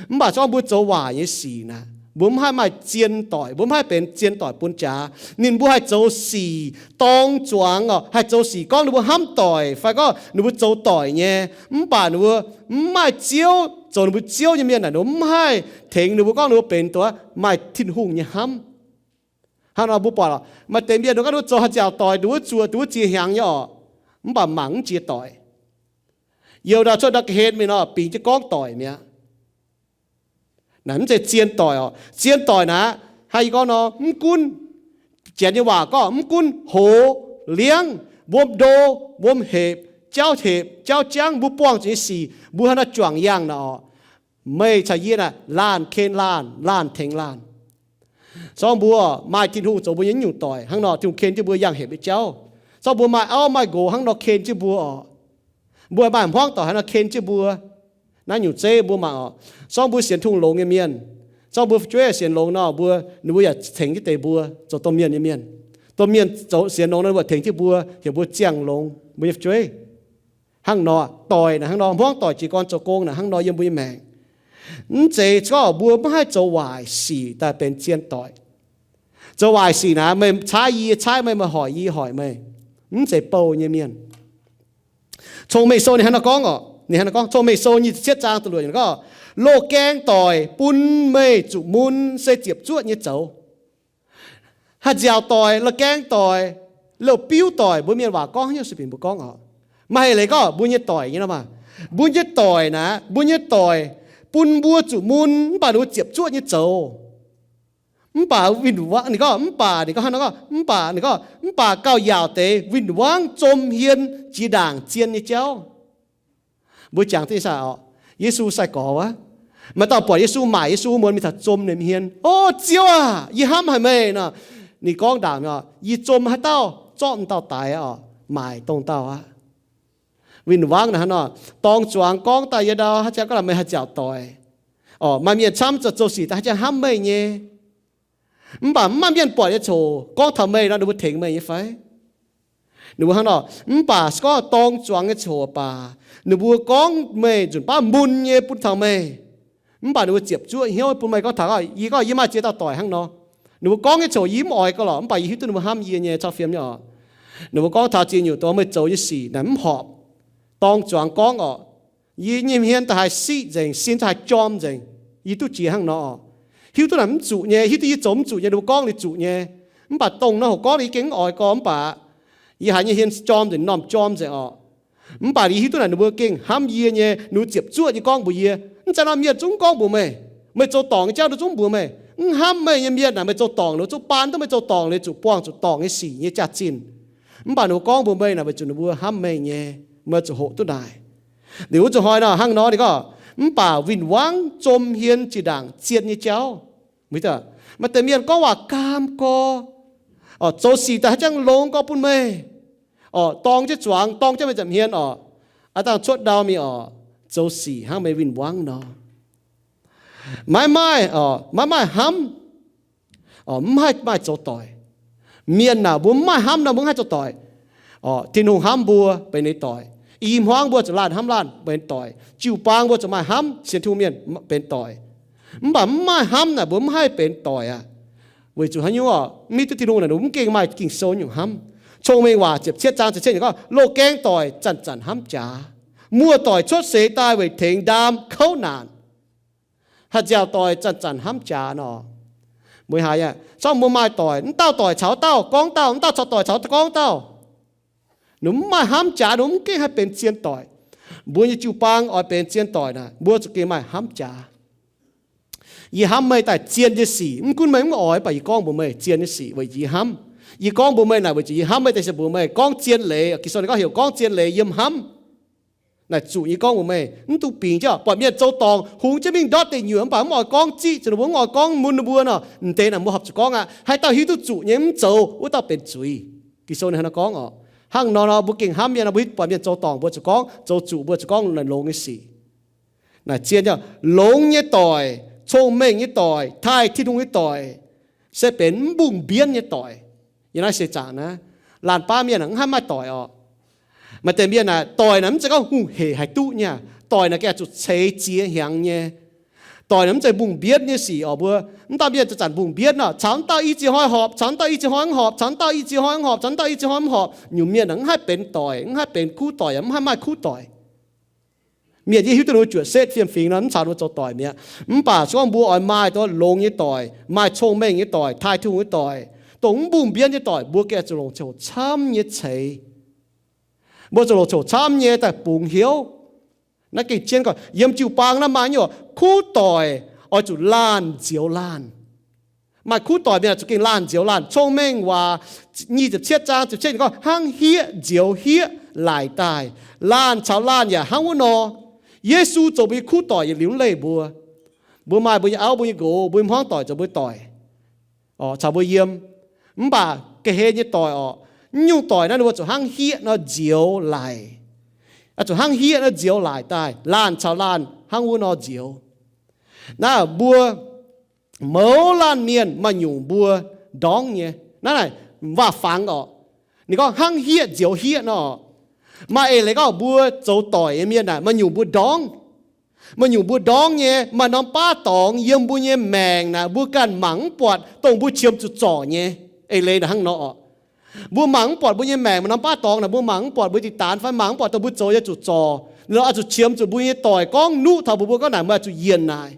Mv baac se gorngv mbuo zoux waaic nyei sic naaic, mbuo mv haih maaih zien doic, mbuo mv haih benx zien doic bun jaax. Ninh mbuo haih zoux sic dorng zuangx oc, haih zoux sic gorngv ninh mbuo hnamv doic fai gorngv ninh mbuo zoux doic nyei. Mv baac ninh mbuo mv maaih Ziouv zoux ninh mbuo Ziouv nyei mienh naaic, ninh mbuo mv haih tengx ninh mbuo gorngv ninh mbuo benx dongh maaih Tin-Hungh nyei hnamv. Hnangv nor mbuo buatc maaih deix mienh ninh gorngv ninh mbuo zoux haaix nziaauc doic, ninh mbuo zuoqc, ninh mbuo ziex hnyangx nyei oc, mv baac mangc mv jiex doic. Youh ndau cuotv ndau ga'hlen mingh nor, bingx jienv gorngv doic mi'aqv. Naaic mv zeiz zien doic oc. Zien doic naaic, hnangv yie gorngv nor, mv gunv, Janx nyei waac gorngv mv gunv hoz, liangv, wuom ndo, wuom hepc, jauv hepc, jauv jangv, mbuo buangh zuqc nyei sic, mbuo hnangv nor juangc yangh naaic oc. Meih caux yie naaic, laanh ken laanh, laanh tengx laanh. Sorng mbuo maaih Tin-Hungh zoux mbuo nyei nyungc doic hnangv nor, Tin-Hungh ken jienv mbuo yangh hepc nyei jauv. Sorng mbuo maaih auv maaih nqox hnangv nor ken jienv mbuo oc. Mbuo maaih hmuangv doic hnangv nor ken jienv mbuo. Naaiv nyungc zeiv mbuo mangc oc. Sorng mbuo sienx Tin-Hungh longx nyei mienh, sorng mbuo fu'jueiv sienx longx nor, mbuo, ninh mbuo yaac tengx jienv deix mbuo zoux domh mienh nyei mienh. Domh mienh zoux sienx longx nor, ninh mbuo tengx jienv mbuo, heuc mbuo ziangh longx mbuo nyei fu'jueiv. Hnangv nor, doic naaic hnangv nor, hmuangv doic jiez gorn zoux gong naaic hnangv nor yiem mbuo nyei maengc. Mv zeiz gorngv mbuo mv haih zoux waaic sic daaih benx zien doic. Zoux waaic sic naaic, meih caaiv yie, yie caaiv meih, meih hoic yie, yie hoic meih. Mv zeiz bou nyei mienh. Cong-Mengh Sou ninh hnangv nor gorngv oc, ninh hnangv nor gorngv, Cong-Mengh Sou nyic ziepc cietv zaang da'luoqc ninh gorngv, loz-gaeng doic bun meih zuqc mun se ziepc zuoqv nyei zoux. Haaix nziaauc doic, loz-gaeng doic, loz-biuv doic, mbuo mienh waac gorngv haaix nyungc se bingx mbuo gorngv oc. Maaih eix leiz gorngv mbuo nyei doic nyei nor maah. Mbuo nyei doic naaic, mbuo nyei doic bun mbuo zuqc mun, mv baac ninh mbuo ziepc zuoqv nyei zoux. Mv baac win-wangv, ninh gorngv, mv baac, ninh gorngv hnangv nor gorngv, mv baac, ninh gorngv, mv baac gauh yaauc deix win-wangv zom hmien jiex ndaangc zien nyei jauv. Mbuo jangx duqv nyei saah oc? Yesu sai-gorx wuov, maaih dauh buatc Yesu, maaic Yesu muonz mingh taux zom ninh hmien, O Ziouv aah! Yie hnamv haic meih nor. Ninh gorngv ndaangc, Yie zom haaix dauh, zorqv m'dauh daix oc, maaic dongh dauh aqv. Win-wangv naaic hnangv nor, dorng zuangx gorngv daaih yie ndau, haaix zanc gorngv laaix meih haih nziaauc doic. Oc, maaih mienh camv zoux sic daaih haaix zanc hnamv meih nyei. Mv baac mv maaih mienh buatc nyei coc gorngv taux meih nor, ninh mbuo tengx meih nyei fai? Ninh mbuo hnangv nor, mv baac se gorngv dorng zuangx nyei coc baac, ninh mbuo gorngv meih nzunc baav mun nyei bun taux meih. Mv baac ninh mbuo ziepc zuoqv hnyouv bun meih gorngv taux, yie gorngv yie maaih ziex dauh doic hnangv nor. Ninh mbuo gorngv nyei coc yie mv oix gauh lorqc, mv baac yie hiuv duqv ninh mbuo hnamv yie nyei cau fiem nyei oc. Ninh mbuo gorngv taux ziex nyungc doz meih zoux nyei sic naaic mv horpc. Dorng zuangx gorngv oc, yie nyei hmien da'haaix siqv nzengc, sin da'haaix jorm nzengc, yie duqv jiex hnangv nor. Hiuv duqv naaic mv zuqc nyei, hiuv duqv yie zoux mv zuqc nyei, ninh mbuo gorngv ninh zuqc nyei. Mv baac dongh nor hoc gorngv yie gengh mv oix gau, mv baac yie haiz nyei hmien jorm nzengc, m'normh jorm nzengc oc. Mv baac yie hiuv duqv naaic ninh mbuo gengh hnamv yie nyei, ninh mbuo ziepc zuoqv nyei gorngv mbuox yie, mv zeiz nor mienh zungv gorngv mbuox meih, meih zoux dorngc nyei jauv ninh zungv mbuox meih, mv hnamv meih nyei mienh naaic meih zoux dorngc, ninh mbuo zungv baan duqv meih zoux dorngc, ninh zuqc buangh zuqc dorngc nyei sic nyei jaax-zinh. Mv baac ninh mbuo gorngv mbuox meih naaic weic zuqc ninh mbuo hnamv meih nyei, meih zuqc hoqc duqv naaic. Liuz wuov zuqc hnoi nor hnangv nor ninh gorngv, mv baac win-wangv zom hmien zinh ndaangc zien nyei jauv. Maaih deix mienh gorngv waac gaam gorx, zoux sic daaih haaix zanc longx gorx bun meih, dorng jienv zuangx, dorng jienv meih nza'hmien oc, aav dangh cuotv ndau mingh oc, zoux sic hnangv meih win-wangv nor. Maiv maaih, maiv maaih hnamv, mv haih maaih zoux doic. Mienh naaic mbuo mv maaih hnamv nor mbuo mv haih zoux doic. Tin-Hungh hnamv mbuo benx ninh doic. I hmuangv mbuo zuqc laanh hnamv laanh benx doic. Jiu-baang mbuo zuqc maaih hnamv sienx Tin-Hungh mienh benx doic. Mv baac mv maaih hnamv naaic mbuo mv haih benx doic aqv. Weic zuqc haaix nyungc oc, mv hiuv duqv Tin-Hungh naaic ninh mbuo mv gengh maaih Ging-Sou nyungc hnamv. Cong-Mengh Waac ziepc cietv zaang ziepc cietv nyungc gorngv, loz-gaeng doic zanc-zanc hnamv jaax. Muoz-doic cuotv seix daaih weic tengx ndaam kouv naanc. Haih nziaauc doic zanc-zanc hnamv jaax nor. Mbuo haiz aqv, zorqv mbuo maaih doic, mv dauh doic caux dauh gorngv dauh, mv dauh caux doic caux gorngv dauh. Ninh mv maaih hnamv jaax, ninh mv gengh haih benx zien doic. Mbuo nyei jiu-baang oix benx zien doic naaic, mbuo zuqc gengh maaih hnamv jaax. Yie hnamv meih daaih zien nyei sic, mv gunv meih mv oix, mv baac yie gorngv mbuox meih zien nyei sic weic yie hnamv. Yie gorngv mbuox meih naaic weic zuqc yie hnamv meih daaih se mbuox meih gorngv zien leiz. Ging-Sou ninh gorngv heuc gorngv zien leiz yiem hnamv. Naaic zuqc yie gorngv mbuox meih, mv dungx bingx jienv buatc mienh zoux dorngc hungx jienv mingh ndortv deic nyuoqc mv baac mv oix gorngv ziqv zuqc ninh mbuo, mv oix gorngv mun ninh mbuo nor, m'deix naaic mbuo horpc zuqc gorngv aqv. Haaix dauh hiuv duqv zuqc nyei mv zoux, wuov dauh benx zuiz. Ging-Sou ninh hnangv naaiv gorngv oc. Hnangv nor nor mbuo gengh hnamv mienh nor, mbuo hiuv duqv buatc mienh zoux dorngc mbuo zuqc gorngv, zoux zuqc mbuo zuqc gorngv naaic longx nyei sic. Naaic zien nyei, longx nyei doic, cong-mengh nyei doic, taaih Tin-Hungh nyei doic, se benx mv mbungh mbienv nyei doic. Yiem naaiv seix zaangc naaiv, laanh baav mienh mv haih maaih doic oc. Maaih deix mienh naaic doic naaic mv zeiz gorngv hungh heic haih duqv nyei. Doic naaic gengh zuqc ceix ziex hnyangx nyei. Doic naaic mv zeiz mbungh mbienv nyei sic oc mbuo. Mv dauh mienh zanc-zanc mbungh mbienv oc, caux mv dauh i ziex hnoi horpc, caux mv dauh i ziex hnoi mv horpc, caux mv dauh i ziex hnoi mv horpc, caux mv dauh i ziex hnoi mv horpc. Nyungc mienh naaic mv haih benx doic, mv haih benx kuv doic, mv haih maaih kuv doic. Mienh yie hiuv duqv ninh mbuo juoqc setv fiem-fingx nor, mv caux ninh mbuo zoux doic mi'aqv. Mv baac se gorngv mbuo oix maaih dongh longx nyei doic, maaih cong-mengh nyei doic, taaih Tin-Hungh nyei doic, dongh mv mbungh mbienv nyei doic, mbuo gengh zuqc longc coc camv nyei ceix. Mbuo zuqc longc coc camv nyei daaih bungx hnyouv. Naaiv gengh zien gorngv yiem jiu-baang naaiv maaih nyungc kuv doic oix zuqc laanh nzioux laanh. Maaih kuv doic mienh zuqc gengh laanh nzioux laanh. Cong-Mengh Waac nyic ziepc cietv zaang ziepc cietv gorngv, hnangv hieqv nzioux hieqv laaic daaih. Laanh caux laanh yaac hnangv wuov nor. Yesu zoux mbuo nyei kuv doic yietc liuz leih mbuo. Mbuo maaih mbuo nyei auv, mbuo nyei nqox, mbuo nyei hmuangv doic zoux mbuo doic, caux mbuo yiem. Mv baac ga'hlen nyei doic orqc, mv nyungc doic naaiv ninh mbuo zuqc hnangv hieqv nor nzioux laaic. Zuqc hnangv hieqv nor nzioux laaic daaih, laanh caux laanh hnangv wuov nor nzioux. Naaiv mbuo mouz laanh mienh maaih nyungc mbuo ndorngv nyei. Naaiv naaic waac-fangx orqc, ninh gorngv hnangv hieqv nzioux hieqv nor orqc. Maaih eix leiz gorngv mbuo zoux doic nyei mienh naaic maaih nyungc mbuo ndorngv. Maaih nyungc mbuo ndorngv nyei, maaih norm baav dorngx yiem mbuo nyei maengc naaic mbuo ganh mangc mv buatc, dongh mbuo qiemx zuqc zorc nyei. Eix leiz naaic hnangv nor orqc. Mbuo mangc mv buatc mbuo nyei maengc maaih norm baav dorngx naaic, mbuo mangc mv buatc mbuo nyei dinh-daanx fai mangc mv buatc dongh mbuo zoux nyei zuqc zorc. Nor oix zuqc qiemx zuqc mbuo nyei doic gorngv nuqv taux mbuox mbuo gorngv naaic meih oix zuqc yienh naaic.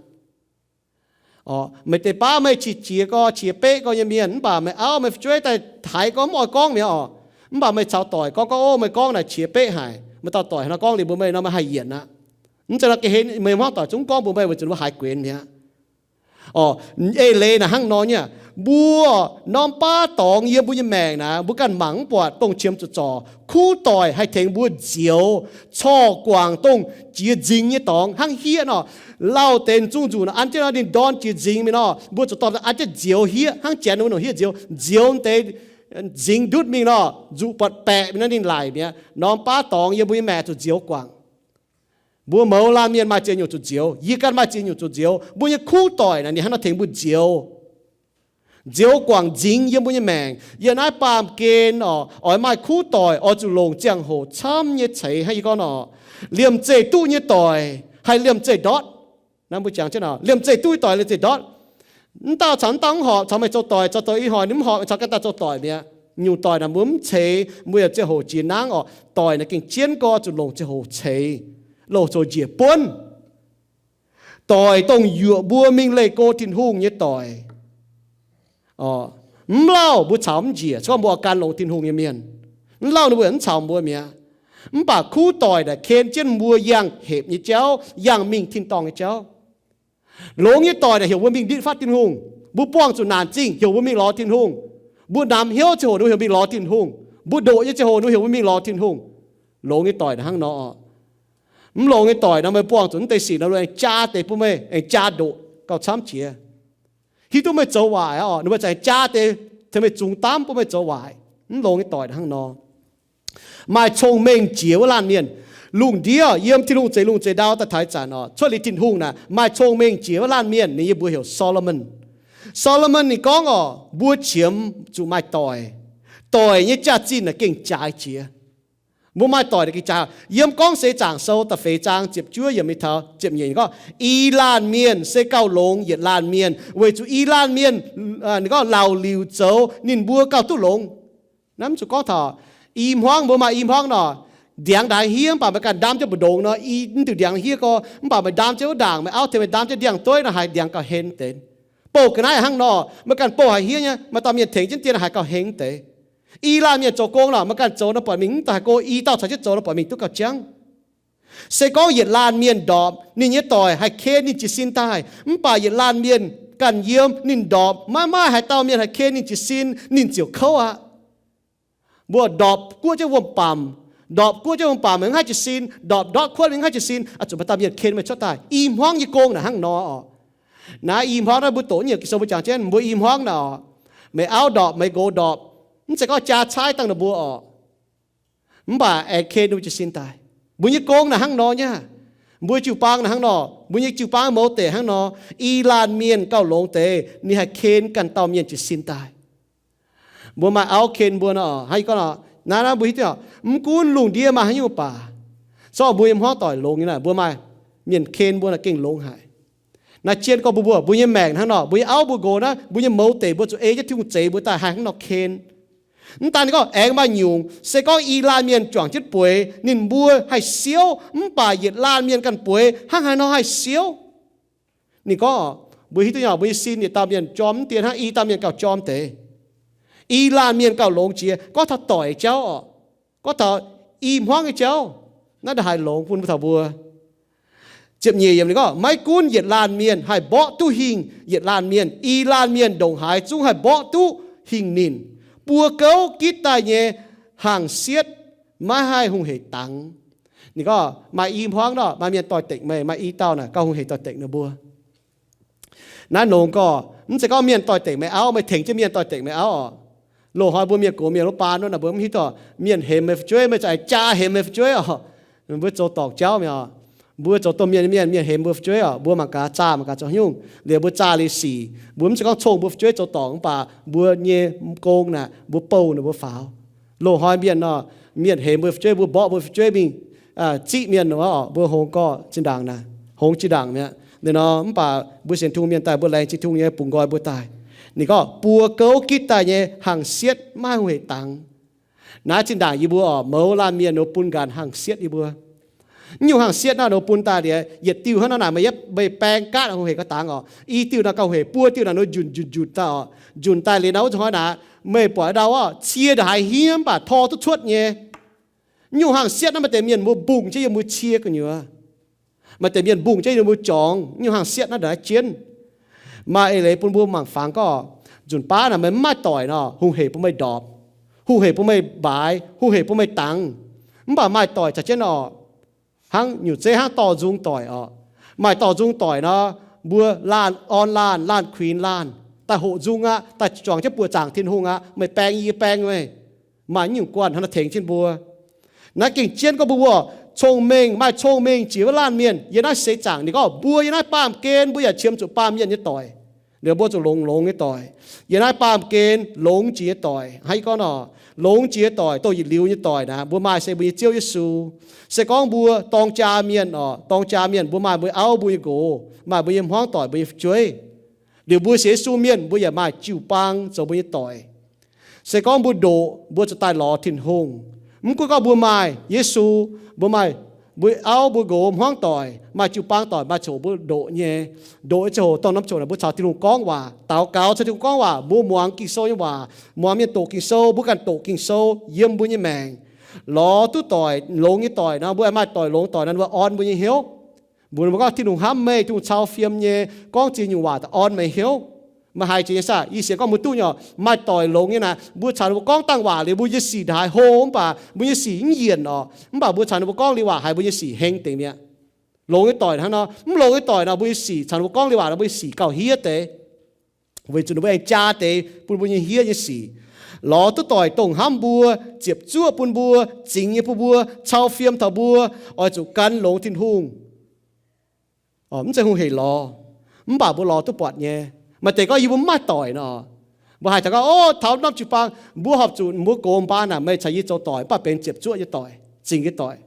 Orqc, meih deix baav meih qiex jiez gorx, qiex beqv gorx nyei mienh, mv baac meih auv meih fu'jueiv daaih haiz gorngv mv oix gorngv mi'aqv orqc. Mv baac meih caux doic gorngv gorngv, Ov, meih gorngv naaic qiex beqv haic. Meih dauh doic haaix nor gorngv liuz mbuox meih nor, meih haih yienc aqv. Mv zeiz nor ga'hlen meih hmuangv doic zungv gorngv mbuox meih weic zuqc mbuo haiz guenx mi'aqv. Orqc, eix leiz naaic hnangv nor nyei aqv. Mbuo norm baav dorngx yiem mbuo nyei maengc naaic, mbuo ganh mangc mv buatc dongh qiemx zuqc zorc. Kuv doic haih tengx mbuo nzioux, corc guangc dongh jiex nzingx nyei dorngx hnangv hieqv nor. Lauh deix zungv nzuqc nor an jienv nor ninh ndorn jiex nzingx mingh nor, mbuo zuqc dorh an jienv nzioux hieqv hnangv janx wuov nor hieqv nzioux. Nzioux deix nzingx ndutv mingh nor, nzuqc buatc baeqc mingh nor ninh laic mi'aqv. Norm baav dorngx yiem mbuo nyei maengc zuqc nzioux guangc. Mbuo mouz laanh mienh maaih ziex nyungc zuqc nzioux. Yie ganh maaih ziex nyungc zuqc nzioux. Mbuo nyei kuv doic naaic ninh hnangv nor tengx mbuo nzioux. Nzioux guangc nzingx yiem mbuo nyei maengc. Yiem naaiv baamh gen orqc, oix maaih kuv doic oix zuqc longc ziangh hoc camv nyei ceix hnangv yie gorngv nor, liemh zeih duqv nyei doic haih liemh zeih ndortv. Naaiv mbuo jangx jienv nor, liemh zeih duqv nyei doic liemh zeih ndortv. Mv dauh caux mv dauh mv horpc caux meih zoux doic, zoux doic ih hnoi ninh mv horpc caux ganh daaih zoux doic mi'aqv. Nyungc doic naaic mbuo mv ceix, mbuo yaac ziangh hoc jiex nangv orqc. Doic naaic gengh jienv gorx zuqc longc ziangh hoc ceix, longc zoux njiec buonv. Doic dongh yuoqc mbuo mingh leih go Tin-Hungh nyei doic. Mv lauh mbuo caux mv njiec, se gorngv mbuo oix gan longx Tin-Hungh nyei mienh. Mv lauh ninh mbuo yaac mv caux mbuo mi'aqv. Mv baac kuv doic naaic ken jienv mbuo yangh hepc nyei jauv, yangh mingh tin-dorngh nyei jauv. Longx nyei doic naaic heuc mbuo mingh nditv fatv Tin-Hungh. Mbuo buangh zuqc naanc zingh heuc mbuo mingh lorz Tin-Hungh. Mbuo namx hnyouv ziangh hoc ninh mbuo heuc mingh lorz Tin-Hungh. Mbuo ndoqc nyei ziangh hoc ninh mbuo heuc mbuo mingh lorz Tin-Hungh. Longx nyei doic naaic hnangv nor. Mv longx nyei doic nor meih buangh zuqc mv deix sic nor, ninh aengx jaa deix bun meih, aengx jaa ndoqc gauh camv jiex. Hiuv duqv meih zoux waaic orqc, ninh mbuo za'gengh jaa deix tengx meih zungx damv bun meih zoux waaic. Mv longx nyei doic hnangv nor. Maaih cong-mengh jiex wuov laanh mienh. Lungh ndiev yiem Tin-Hungh zeix lungh zeix ndau daaih taux ih zanc orqc, cuotv liuz Tin-Hungh naaic maaih cong-mengh jiex wuov laanh mienh, ninh yie mbuox heuc Solomon. Solomon ninh gorngv orqc, mbuo qiemx zuqc maaih doic. Doic nyei jaax-zinh naaic gengh jaaix jiex. Mbuo maaih doic naaic gengh jaaix. Yiem Gorngv Seix Zaangc Sou da'feix zaang ziepc juov yiemc mingh taux ziepc nyeic gorngv, i laanh mienh se gauh longx yietc laanh mienh, weic zuqc i laanh mienh, ninh gorngv, lauc liuc zoux ninh mbuo gauh duqv longx. Naaiv mv zuqc gorngv taux i hmuangv, mbuo maaih i hmuangv nor, ndiangx ndaaix hiev mv baac meih ganh ndamv jienv mbu'ndongx nor, i mv diuc ndiangx hiev gorx, mv baac meih ndamv jienv wuov ndaangc, meih auv tengx meih ndamv jienv ndiangx-dueiv nor, haiz ndiangx gauh heng deix. Bouh ga'naaiv hnangv nor, meih ganh bouh haiz hiev nyei, maaih dauh mienh tengx jienv dien haiz gauh heng deix. I laanh mienh zoux gong nor, meih ganh zoux nor buatc mingh mv daaih haih go, i dauh caux jienv zoux nor buatc mingh duqv gauh jangv. Se gorngv yietc laanh mienh ndorpc, ninh nyei doic haih ken ninh jiez sin daaih, mv baac yietc laanh mienh ganh yiem ninh ndorpc, maiv maaih haaix dauh mienh haih ken ninh jiez sin, ninh ziouc kouv aqv. Mbuo ndorpc guoqv jienv wuom-bamc, ndorpc guoqv jienv wuom-bamc mv haih jiez sin, ndorpc ndortv kuotv mv haih jiez sin, zuqc maaih dauh mienh ken meih cuotv daaih. I hmuangv nyei gong naaic hnangv nor orqc. Naaiv i hmuangv naaiv mbuo doqc nyei Ging-Sou mbuo jangx jienv, mbuo i hmuangv naaic orqc, meih auv ndorpc, meih nqox ndorpc, mv zeiz gorngv jaa caaiv dangh ninh mbuo orqc. Mv baac aengx ken ninh mbuo jiez sin daaih. Mbuo nyei gong naaic hnangv nor nyei. Mbuo jiu-baang naaic hnangv nor. Mbuo nyei jiu-baang mouz deic hnangv nor. I laanh mienh gauh longx deix, ninh haih ken ganh dauh mienh jiez sin daaih. Mbuo maaih auv ken mbuo nor, hnangv yie gorngv nor, naaiv naaiv mbuo hiuv duqv, mv gunv lungh ndiev maaih haaix nyungc baac, se gorngv mbuo nyei hmuangv doic longx nyei naaic, mbuo maaih mienh ken mbuo naaic gengh longx haic. Naaiv jienv gorngv mbuo, mbuo, mbuo nyei maengc hnangv nor, mbuo nyei auv mbuo nqox naaiv, mbuo nyei mouz deic mbuo zuqc ei jienv Tin-Hungh zeix mbuo daaih haih hnangv nor ken. Mv daan ninh gorngv aengx maaih nyungc, se gorngv i laanh mienh juangc jienv bueix, ninh mbuo haih siouv, mv baac yietc laanh mienh ganh bueix hnangv haaix nor haih siouv. Ninh gorngv, mbuo hiuv duqv nyei, mbuo nyei sin yietc dauh mienh jorm mv dien hnangv i dauh mienh gauh jorm deix. I laanh mienh gauh longx jiex. Gorngv taux doic jauv orqc, gorngv taux i hmuangv nyei jauv, naaiv ndaaih haaix longx bun taux mbuo. Ziepc nyeic yiemc ninh gorngv, maiv gunv yietc laanh mienh haih mborqv duqv hingh yietc laanh mienh, i laanh mienh ndongc haaix zungv haih mborqv duqv hingh ninh. Buo gouv gitv daaih nyei hangc sietv maiv haih hungh hec dangx. Ninh gorngv maaih i hmuangv nor, maaih mienh doix-dekc meih, maaih i dauh naaic gauh hungh hec doix-dekc ninh mbuo. Naaiv longx gorx, mv zeiz gorngv mienh doix-dekc meih auv, meih tengx jienv mienh doix-dekc meih auv orqc. Loz-hnoi mbuo mienh gox mienh wuov baan wuov naaic, mbuo mv hiuv duqv mienh hemx meih fu'jueiv, meih za'gengh jaa hemx meih fu'jueiv orqc. Mbuo zoux dorngc jauv mi'aqv. Mbuo zoux domh mienh nyei mienh, mienh hemx mbuo fu'jueiv orqc, mbuo mangc gaax zaah mangc gaax zoux haaix nyungc. Liuz mbuo zaah liuz sic, mbuo mv zeiz gorngv cong mbuo fu'jueiv zoux dorngc, mv baac mbuo nyei gong naaic, mbuo bouh ninh mbuo faaux. Loz-hnoi mienh nor, mienh hemx mbuo fu'jueiv, mbuo mborqv mbuo fu'jueiv mingh ziqv mienh nor, mbuo hngongx gorx zinh ndaangc naaic, hngongx zinh ndaangc mi'aqv. Liuz nor, mv baac mbuo sienx Tin-Hungh mienh daaih, mbuo laengz zingh Tin-Hungh nyei bungx nqoi mbuo daaih. Ninh gorngv buo gouv gitv daaih nyei hangc sietv maiv haih hungh hec dangx. Naaiv zinh ndaangc yie mbuo orqc, mouz laanh mienh ninh mbuo bun nqanx hangc sietv yie mbuo. Mv nyungc hangc sietv naaiv ninh mbuo bun daaih liuz, yietc diuh hnangv naaiv naaic, meih yietv, meih baeng gaatv hungh hec gauh dangx orqc. I diuh naaic gauh hungh hec, buo diuh naaic ninh mbuo njunc njunc daaih orqc. Njunc daaih liuz naaiv wuov zuqc hnoi naaic, meih buatc ndau orqc, cie ndongc haaix hniev mv baac tor duqv cuotv nyei. Mv nyungc hangc sietv naaiv maaih deix mienh mbuo mbungh jienv yiem mbuo cie gu'nyuoz. Maaih deix mienh mbungh jienv yiem mbuo jorngx, mv nyungc hangc sietv naaiv ndongc haaix jienv. Maaih eix leiz bun mbuo mangc fangx gorngv, nzunc baav naaic meih mv maaih doic nor, hungh hec bun meih ndorpc, hungh hec bun meih mbaaix, hungh hec bun meih dangx. Mv baac maaih doic caux jienv oc, hnangv nyungc zeiv hnangv dorh nzung doic oc. Maaih dorh nzung doic nor, mbuo laanh orn laanh, laanh kuinx laanh, daaih hoqc nzung aqv, daaih juangc jienv buoqc zaangc Tin-Hungh aqv. Meih baeng yie, yie baeng meih. Maaih nyungc guanh hnangv naaiv tengx jienv mbuo. Naaiv gengh jienv gorngv mbuo cong-mengh, maaih cong-mengh jiex wuov laanh mienh yiem naaiv seix zaangc. Ninh gorngv mbuo yiem naaiv baamh gen mbuo yaac qiemx zuqc baamh mienh nyei doic. Liuz mbuo zuqc longx longx nyei doic. Yiem naaiv baamh gen longx jiex nyei doic. Hnangv yie gorngv nor, longx jiex nyei doic, dongh yietc liuz nyei doic naaic, mbuo maaih se mbuo nyei Ziouv Yesu. Se gorngv mbuo dorng jaa mienh oc, dorng jaa mienh mbuo maaih mbuo auv mbuo nyei nqox, maaih mbuo nyei hmuangv doic, mbuo nyei fu'jueiv. Liuz mbuo sienx Yesu mienh mbuo yaac maaih jiu-baang zoux mbuo nyei doic. Se gorngv mbuo ndoqc, mbuo zuqc daaih lorz Tin-Hungh. Mv gunv gorngv mbuo maaih Yesu, mbuo maaih mbuo auv mbuo nqox hmuangv doic, maaih jiu-baang doic, maaih ziangh hoc mbuo ndoqc nyei. Ndoqc nyei ziangh hoc dongh norm ziangh hoc naaic mbuo caux Tin-Hungh gorngv waac, daux gaux caux Tin-Hungh gorngv waac, mbuo muangx Ging-Sou nyei waac, muangx mienh doqc Ging-Sou, mbuo ganh doqc Ging-Sou yiem mbuo nyei maengc. Lorz duqv doic, longx nyei doic nor, mbuo maaih doic longx doic nor, mbuo orn mbuo nyei hnyouv. Mbuox ninh mbuo gorngv, Tin-Hungh hnamv meih, Tin-Hungh cau fiem nyei, gorngv ziex nyungc waac daaih orn meih hnyouv. Meih haiz jiex nyei saah? Yie sienx gorngv mbuo duqv nyei oc. Maaih doic longx nyei naaic, mbuo caux ninh mbuo gorngv dangh waac liuz, mbuo nyei sic ndaaix hlo mv baac mbuo nyei sic mv yienc oc. Mv baac mbuo caux ninh mbuo gorngv liuz waac haiz mbuo nyei sic heng deix mi'aqv. Longx nyei doic hnangv nor, mv longx nyei doic nor, mbuo nyei sic caux ninh mbuo gorngv liuz waac nor, mbuo nyei sic gauh hiev deix. Weic zuqc ninh mbuo aengx jaa deix bun mbuo nyei hiev nyei sic. Lorz duqv doic dongh hnamv mbuo, ziepc zuoqv bun mbuo, zingx nyei bun mbuo, cau fiem taux mbuo, oix zuqc gan longx Tin-Hungh. Mv zeiz hungh hec lorz, mv baac mbuo lorz duqv buatc nyei. Maaih deix gorngv yie mbuo mv maaih doic nor. Mbuo haiz taux gorngv, o, taux norm jiu-baang mbuo horpc zuqc mbuo gox mbaan naaic meih caux yie zoux doic, mv baac benx ziepc zuoqv nyei doic, zingx nyei doic.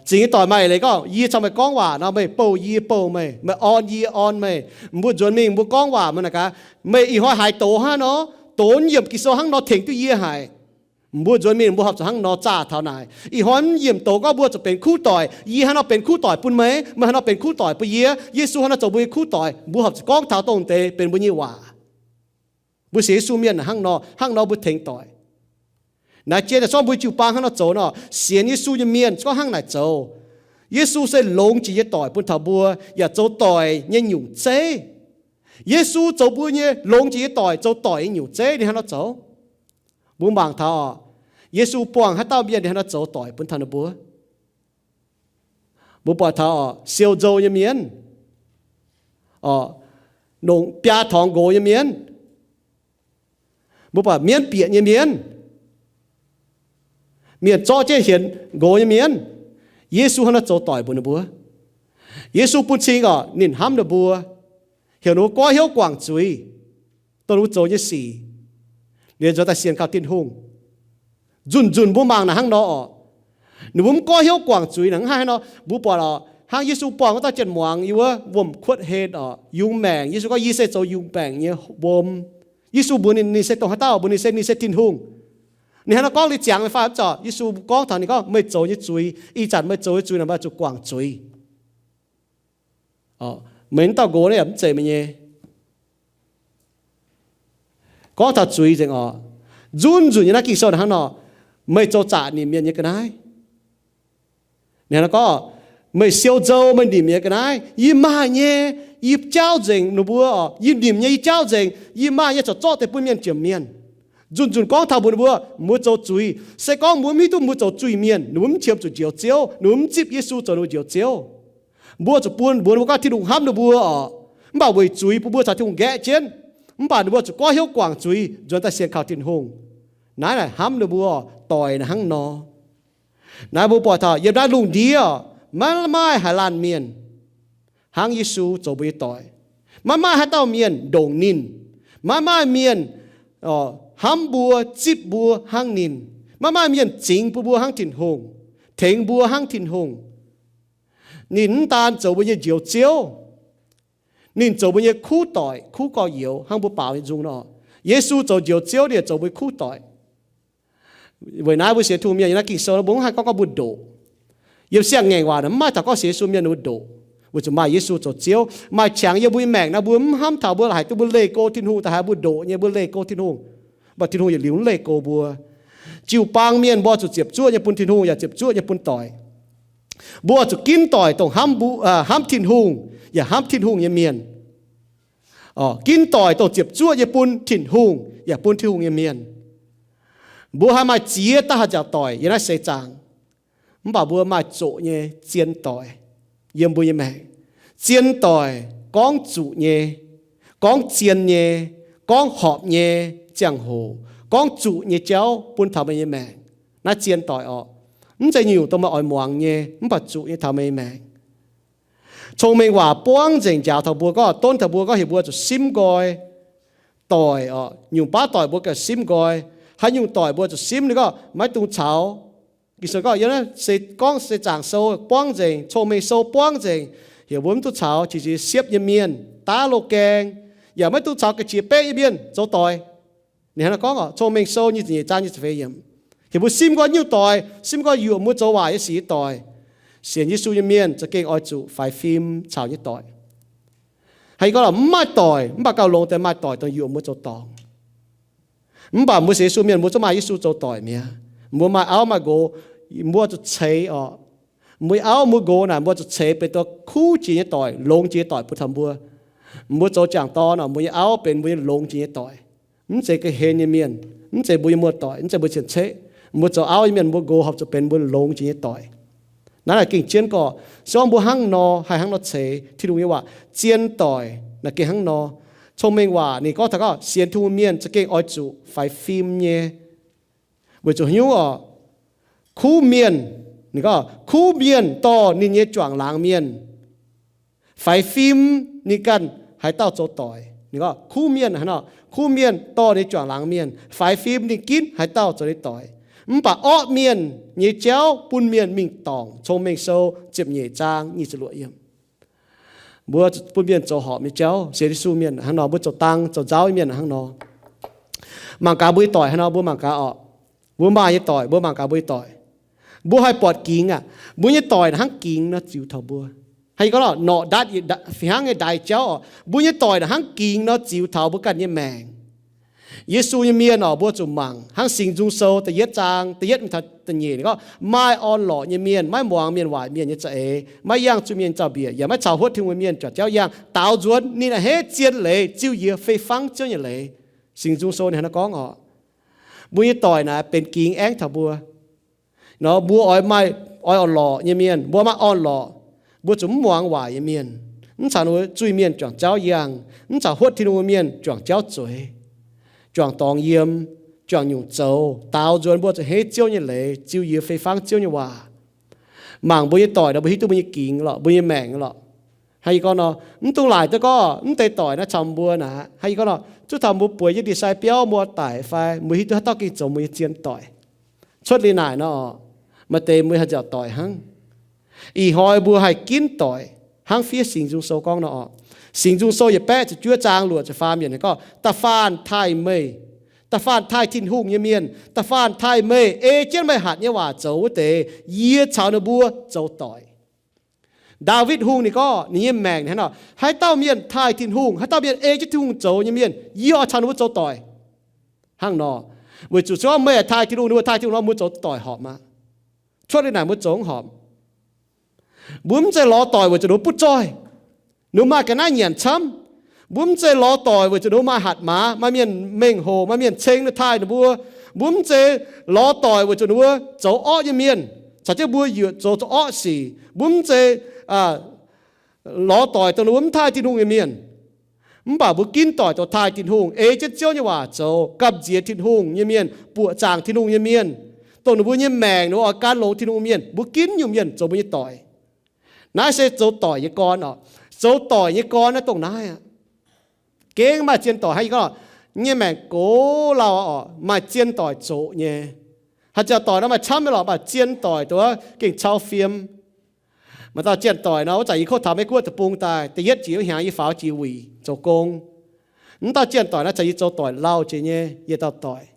Zingx nyei doic maaih eix leiz gorngv, yie caux meih gorngv waac nor, meih bouh yie, yie bouh meih, meih orn yie, yie orn meih. Mbuo nzuonx mingh mbuo gorngv waac meih naaic gaax, meih ih hnoi haaix doz hnangv nor, doz mv yiemc Ging-Sou hnangv nor tengx duqv yie haic. Mbuo nzuonx mingh mbuo horpc zuqc hnangv nor zaah taux naaic. Ih hnoi mv yiemc doz gorngv mbuo zuqc benx kuv doic. Yie hnangv nor benx kuv doic bun meih, meih hnangv nor benx kuv doic bun yie, Yesu hnangv nor zoux mbuo nyei kuv doic. Mbuo horpc zuqc gorngv taux dongh deix benx mbuo nyei waac. Mbuo sienx Yesu mienh hnangv nor, hnangv nor mbuo tengx doic. Naaiv jiex daaih zorqv mbuo jiu-baang hnangv nor zoux nor, sienx Yesu nyei mienh gorngv hnangv naaic zoux. Yesu se longx jiex nyei doic bun taux mbuo, yaac zoux doic nyei nyungc zeiv. Yesu zoux mbuo nyei longx jiex nyei doic, zoux doic nyei nyungc zeiv. Ninh hnangv nor zoux. Mbuo mangc taux oc, Yesu buangh haaix dauh mienh ninh hnangv nor zoux doic bun taux ninh mbuo. Mbuo buatc taux oc, siou nzou nyei mienh, oc, nongc biaa torngx nqox nyei mienh, mbuo buatc mienv bieqc nyei mienh, mienh zorqv jienv hienx nqox nyei mienh, Yesu hnangv nor zoux doic mbuox ninh mbuo. Yesu bun cing oc, ninh hnamv ninh mbuo, heuc ninh mbuo goiv hnyouv guangc zuiz, dongh ninh mbuo zoux nyei sic, liuz nzuonx daaih sienx kaux Tin-Hungh. Nzunc nzunc mbuo mangc naaic hnangv nor oc. Ninh mbuo mv goiv hnyouv guangc zuiz naaic, hnangv haaix nor mbuo buatc oc, hnangv Yesu buangh wuov dauh jien-muangz yiem wuov wuom-kuotv hlen oc, yungz maengc. Yesu gorngv, Yie se zoux yungz maengc nyei wuom. Yesu mbuox ninh, ninh se dongh haaix dauh? Mbuox ninh se, ninh se Tin-Hungh. Ninh hnangv nor gorngv liuz ziangx meih fai mv zorc? Yesu gorngv taux ninh gorngv, Meih zoux nyei zuiz, ih zanc meih zoux nyei zuiz naaic meih zuqc guangc zuiz. Meih wuov dauh nqox naaiv yaac mv zeiz meih nyei. Gorngv taux zuiz nzengc oc, nzunc nzunc yiem naaiv Ging-Sou naaic hnangv nor, meih zoux zaqc nimc mienh nyei ga'naaiv. Ninh hnangv nor gorngv, Meih siou nzou, meih nimc mienh nyei ga'naaiv. Yie maaih nyei, yie jaauv nzengc ninh mbuo oc. Yie nimc nyei, yie jaauv nzengc. Yie maaih nyei corc zorqv deix bun mienh jomc mienh. Nzunc nzunc gorngv taux mbuox ninh mbuo, mbuo zoux zuiz. Se gorngv mbuo mv hiuv duqv mbuo zoux zuiz mienh, ninh mbuo mv qiemx zuqc Njoux Ziouv, ninh mbuo mv zipv Yesu zoux ninh mbuo Njoux Ziouv. Mbuo zuqc bun, mbuox ninh mbuo gorngv Tin-Hungh hnamv ninh mbuo oc, mv baac weic zuiz bun mbuo caux Tin-Hungh nqaeqv jienv. Mv baac ninh mbuo zuqc goiv hnyouv guangc zuiz, nzuonx daaih sienx kaux Tin-Hungh. Naaiv naaic hnamv ninh mbuo oc, doic naaic hnangv nor. Naaiv mbuo buatc taux yiem naaiv lungh ndiev oc, maiv maaih haaix laanh mienh hnangv Yesu zoux mbuo nyei doic. Maiv maaih haaix dauh mienh ndongc ninh. Maiv maaih mienh hnamv mbuo, zipv mbuo hnangv ninh. Maiv maaih mienh zingx bun mbuo hnangv Tin-Hungh, tengx mbuo hnangv Tin-Hungh. Ninh mv daan zoux mbuo nyei Njoux Ziouv, ninh zoux mbuo nyei kuv doic, kuv gorx-youz hnangv mbuo baaux nyei nzung nor. Yesu zoux Njoux Ziouv, ninh yaac zoux mbuo nyei kuv doic. Weic naaiv mbuo sienx Tin-Hungh mienh yiem naaiv Ging-Sou mbuo mv haih gorngv gorngv mbuo ndoqc. Yiem siang-ngaengc waac naaic mv maaih taux gorngv sienx Yesu mienh ninh mbuo ndoqc. Weic zuqc maaih Yesu zoux Ziouv, maaih qangx yiem mbuo nyei maengc naaiv, mbuo mv hnamv taux mbuo haiz duqv mbuo leih go Tin-Hungh, da'haiz mbuo ndoqc nyei, mbuo leih go Tin-Hungh. Mv baac Tin-Hungh yietc liuz mv leih go mbuo. Jiu-baang mienh mbuo zuqc ziepc zuoqv nyei bun Tin-Hungh yaac ziepc zuoqv nyei bun doic. Mbuo zuqc ginv doic dongh hnamv mbuo, hnamv Tin-Hungh yaac hnamv Tin-Hungh nyei mienh. Ginv doic dongh ziepc zuoqv nyei bun Tin-Hungh yaac bun Tin-Hungh nyei mienh. Mbuo haih maaih ziex dauh haih nziaauc doic yiem naaiv seix zaangc, mv baac mbuo maaih zoqc nyei zien doic yiem mbuo nyei maengc. Zien doic gorngv zuqc nyei, gorngv zien nyei, gorngv horpc nyei ziangh hoc, gorngv zuqc nyei jauv bun taux meih nyei maengc. Naaiv zien doic orqc. Mv zeiz nyungc-nyungc dongh meih oix muangx nyei, mv baac zuqc nyei taux meih nyei maengc. Cong-mengh Waac buangv nzengc njaaux taux mbuo gorngv, don taux mbuo gorngv heuc mbuo zuqc simv nqoi doic orqc. Nyungc baav doic mbuo gauh simv nqoi. Haaix nyungc doic mbuo zuqc simv, ninh gorngv maiv dungx caux. Ging-Sou gorngv, yiem naaiv se gorngv seix zaangc sou buangv nzengc, Cong-mengh Sou buangv nzengc, heuc mbuo mv dungx caux qiex jiez siepv nyei mienh, daav loz-gaeng, yaac maiv dungx caux ga'qiex baeqv nyei mienh zoux doic. Ninh hnangv naaiv gorngv orqc, Cong-mengh Sou nyic ziepc nyeic zaang nyic ziepc feix yiemc. Heuc mbuo simv nqoi nyungc doic, simv nqoi yuoqc mbuo zoux waaic nyei sic nyei doic. Sienx Yesu nyei mienh za'gengh oix zuqc faix fim caux nyei doic. Haaix gorngv lorqc, mv maaih doic, mv baac gauh longx deix maaih doic dongh yuoqc mbuo zoux dorngc. Mv baac mbuo sienx Yesu mienh, mbuo zungv maaih Yesu zoux doic mi'aqv. Mbuo maaih auv maaih nqox, mbuo zuqc ceix orqc. Mbuo nyei auv mbuo nqox naaic, mbuo zuqc ceix benx duqv kuv jiex nyei doic, longx jiex nyei doic bun taux mbuo. Mbuo zoux jangc dorn orqc, mbuo nyei auv benx mbuo nyei longx jiex nyei doic. Mv zeiz ga'hlen nyei mienh, mv zeiz mbuo nyei muoz-doic, mv zeiz mbuo cien-ceqv. Mbuo zoux auv nyei mienh, mbuo nqox horpc zuqc benx mbuo longx jiex nyei doic. Naaiv naaic gengh jienv gorqv, se gorngv mbuo hnangv nor haih hnangv nor ceix Tin-Hungh nyei waac, zien doic naaic gengh hnangv nor. Cong-mengh Waac ninh gorngv taux gorngv sienx Tin-Hungh mienh za'gengh oix zuqc faix fim nyei. Weic zuqc haaix nyungc orqc? Kuv mienh, ninh gorngv kuv mienh dorh ninh nyei juangc laangz mienh, faix fim ninh ganh haaix dauh zoux doic. Ninh gorngv kuv mienh hnangv nor, kuv mienh dorh ninh juangc laangz mienh, faix fim ninh ginv haaix dauh zoux ninh doic. Mv baac orqv mienh nyei jauv bun mienh mingh dorngc. Cong-mengh Sou ziepc nyeic zaang nyic ziepc luoqc yiemc. Mbuo bun mienh zoux horpc nyei jauv, sienx Yesu mienh hnangv nor, mbuo zoux dang zoux nzauv nyei mienh hnangv nor. Mangc gaax mbuo nyei doic hnangv nor, mbuo mangc gaax orqc. Mbuo maaih nyei doic, mbuo mangc gaax mbuo nyei doic. Mbuo haih buatc gingx aqv. Mbuo nyei doic naaic hnangv gingx nor ziux taux mbuo. Hnangv yie gorngv nor, norqc ndatv fih hnangv nyei ndaix jauv orqc. Mbuo nyei doic naaic hnangv gingx nor ziux taux mbuo ganh nyei maengc. Yesu nyei mienh orqc, mbuo zuqc mangc hnangv Singx Nzung Sou da'yietv zaang da'yietv mingh taux da'nyeic gorngv, maaih orn-lorqc nyei mienh, maiv muangx mienh waaic mienh nyei za'eix, maiv yangh zuiz-mienh zaux-mbiec, yaac maiv caux huotv Tin-Hungh nyei mienh juangc jauv yangh. Daaux nzuonx ninh a'hneiv zien leiz, ziux yie fei fangv Ziouv nyei leiz. Singx Nzung Sou ninh hnangv naaiv gorngv orqc. Mbuo nyei doic naaic benx gingx aengv taux mbuo. Nor mbuo oix maaih, oix orn-lorqc nyei mienh, mbuo maaih orn-lorqc, mbuo zuqc mv muangx waaic nyei mienh, mv caux zuiz-mienh juangc jauv yangh, mv caux huotv Tin-Hungh mienh juangc jauv zueiz, juangc dorngx yiem, juangc nyungc zoux. Daaux nzuonx mbuo zuqc a'hneiv Ziouv nyei leiz, ziux yie fei fangv Ziouv nyei waac. Mangc mbuo nyei doic nor, mbuo hiuv duqv mbuo nyei gingx lorqc, mbuo nyei maengc lorqc. Hnangv yie gorngv nor, mv dungx laaic duqv gorngv mv deix doic naaiv caux mbuo naaic. Hnangv yie gorngv nor, zuov taux mbuo bueix jienv ndie-sai biauv mbuo daic fai, mbuo hiuv duqv haaix dauh gengh zoux mbuo nyei zien doic. Cuotv liuz naaic nor, maaih deix mbuo haih nziaauc doic hnangv. Ih hnoi mbuo haih ginv doic hnangv fiev Singx Nzung Sou gorngv nor orqc. Singx Nzung Sou yietc baeqv ziepc juov zaang luoqc ziepc faam yiemc gorngv, da'faanh taaih meih, da'faanh taaih Tin-Hungh nyei mienh, da'faanh taaih meih ei jienv meih hatc nyei waac zoux wuov deix, yie caux ninh mbuo zoux doic. Ndaawitv Hungh ninh gorngv ninh nyei maengc hnangv nor, haaix dauh mienh taaih Tin-Hungh, haaix dauh mienh ei jienv Tin-Hungh zoux nyei mienh, yie oix caux ninh mbuo zoux doic. Hnangv nor, weic zuqc se gorngv meih taaih Tin-Hungh, ninh mbuo taaih Tin-Hungh nor, mbuo zoux doic horpc aqv. Cuotv liuz naaic mbuo zoux horpc. Mbuo mv zeiz lorz doic weic zuqc ninh mbuo butv zoih, ninh mbuo maaih ga'naaiv nyanc camv. Mbuo mv zeiz lorz doic weic zuqc ninh mbuo maaih hatc maaz, maaih mienh mengh hoc, maaih mienh ceng ninh taaih ninh mbuo. Mbuo mv zeiz lorz doic weic zuqc ninh mbuo zoux orqv nyei mienh, caux jienv mbuo yuoqc zoux zoux orqv sic. Mbuo mv zeiz lorz doic dongh ninh mbuo mv taaih Tin-Hungh nyei mienh. Mv baac mbuo ginv doic dongh taaih Tin-Hungh, ei jienv Ziouv nyei waac zoux, gamh nziex Tin-Hungh nyei mienh, buoqc zaangc Tin-Hungh nyei mienh, dongh ninh mbuo nyei maengc ninh mbuo oix gan longx Tin-Hungh mienh, mbuo ginv nyungc mienh zoux mbuo nyei doic. Naaiv se zoux doic nyei gorn orqc. Zoux doic nyei gorn naaiv dongh naaiv aqv. Gengh maaih zien doic hnangv yie gorngv, nyei maengc gox lauh orqc, maaih zien doic zoqc nyei. Haaix zanc doic nor maaih camv nyei lorqc, maaih zien doic dongh gengh cau fiem. Maaih dauh zien doic nor, wuov zanc yie kov taux Meiv Guoqv deic-bung daaih, da'yietv jiex wuov hnyangx yie faaux jiex wuic zoux gong. Mv dauh zien doic naaiv caux yie zoux doic lauh jiex nyei yietc dauh doic.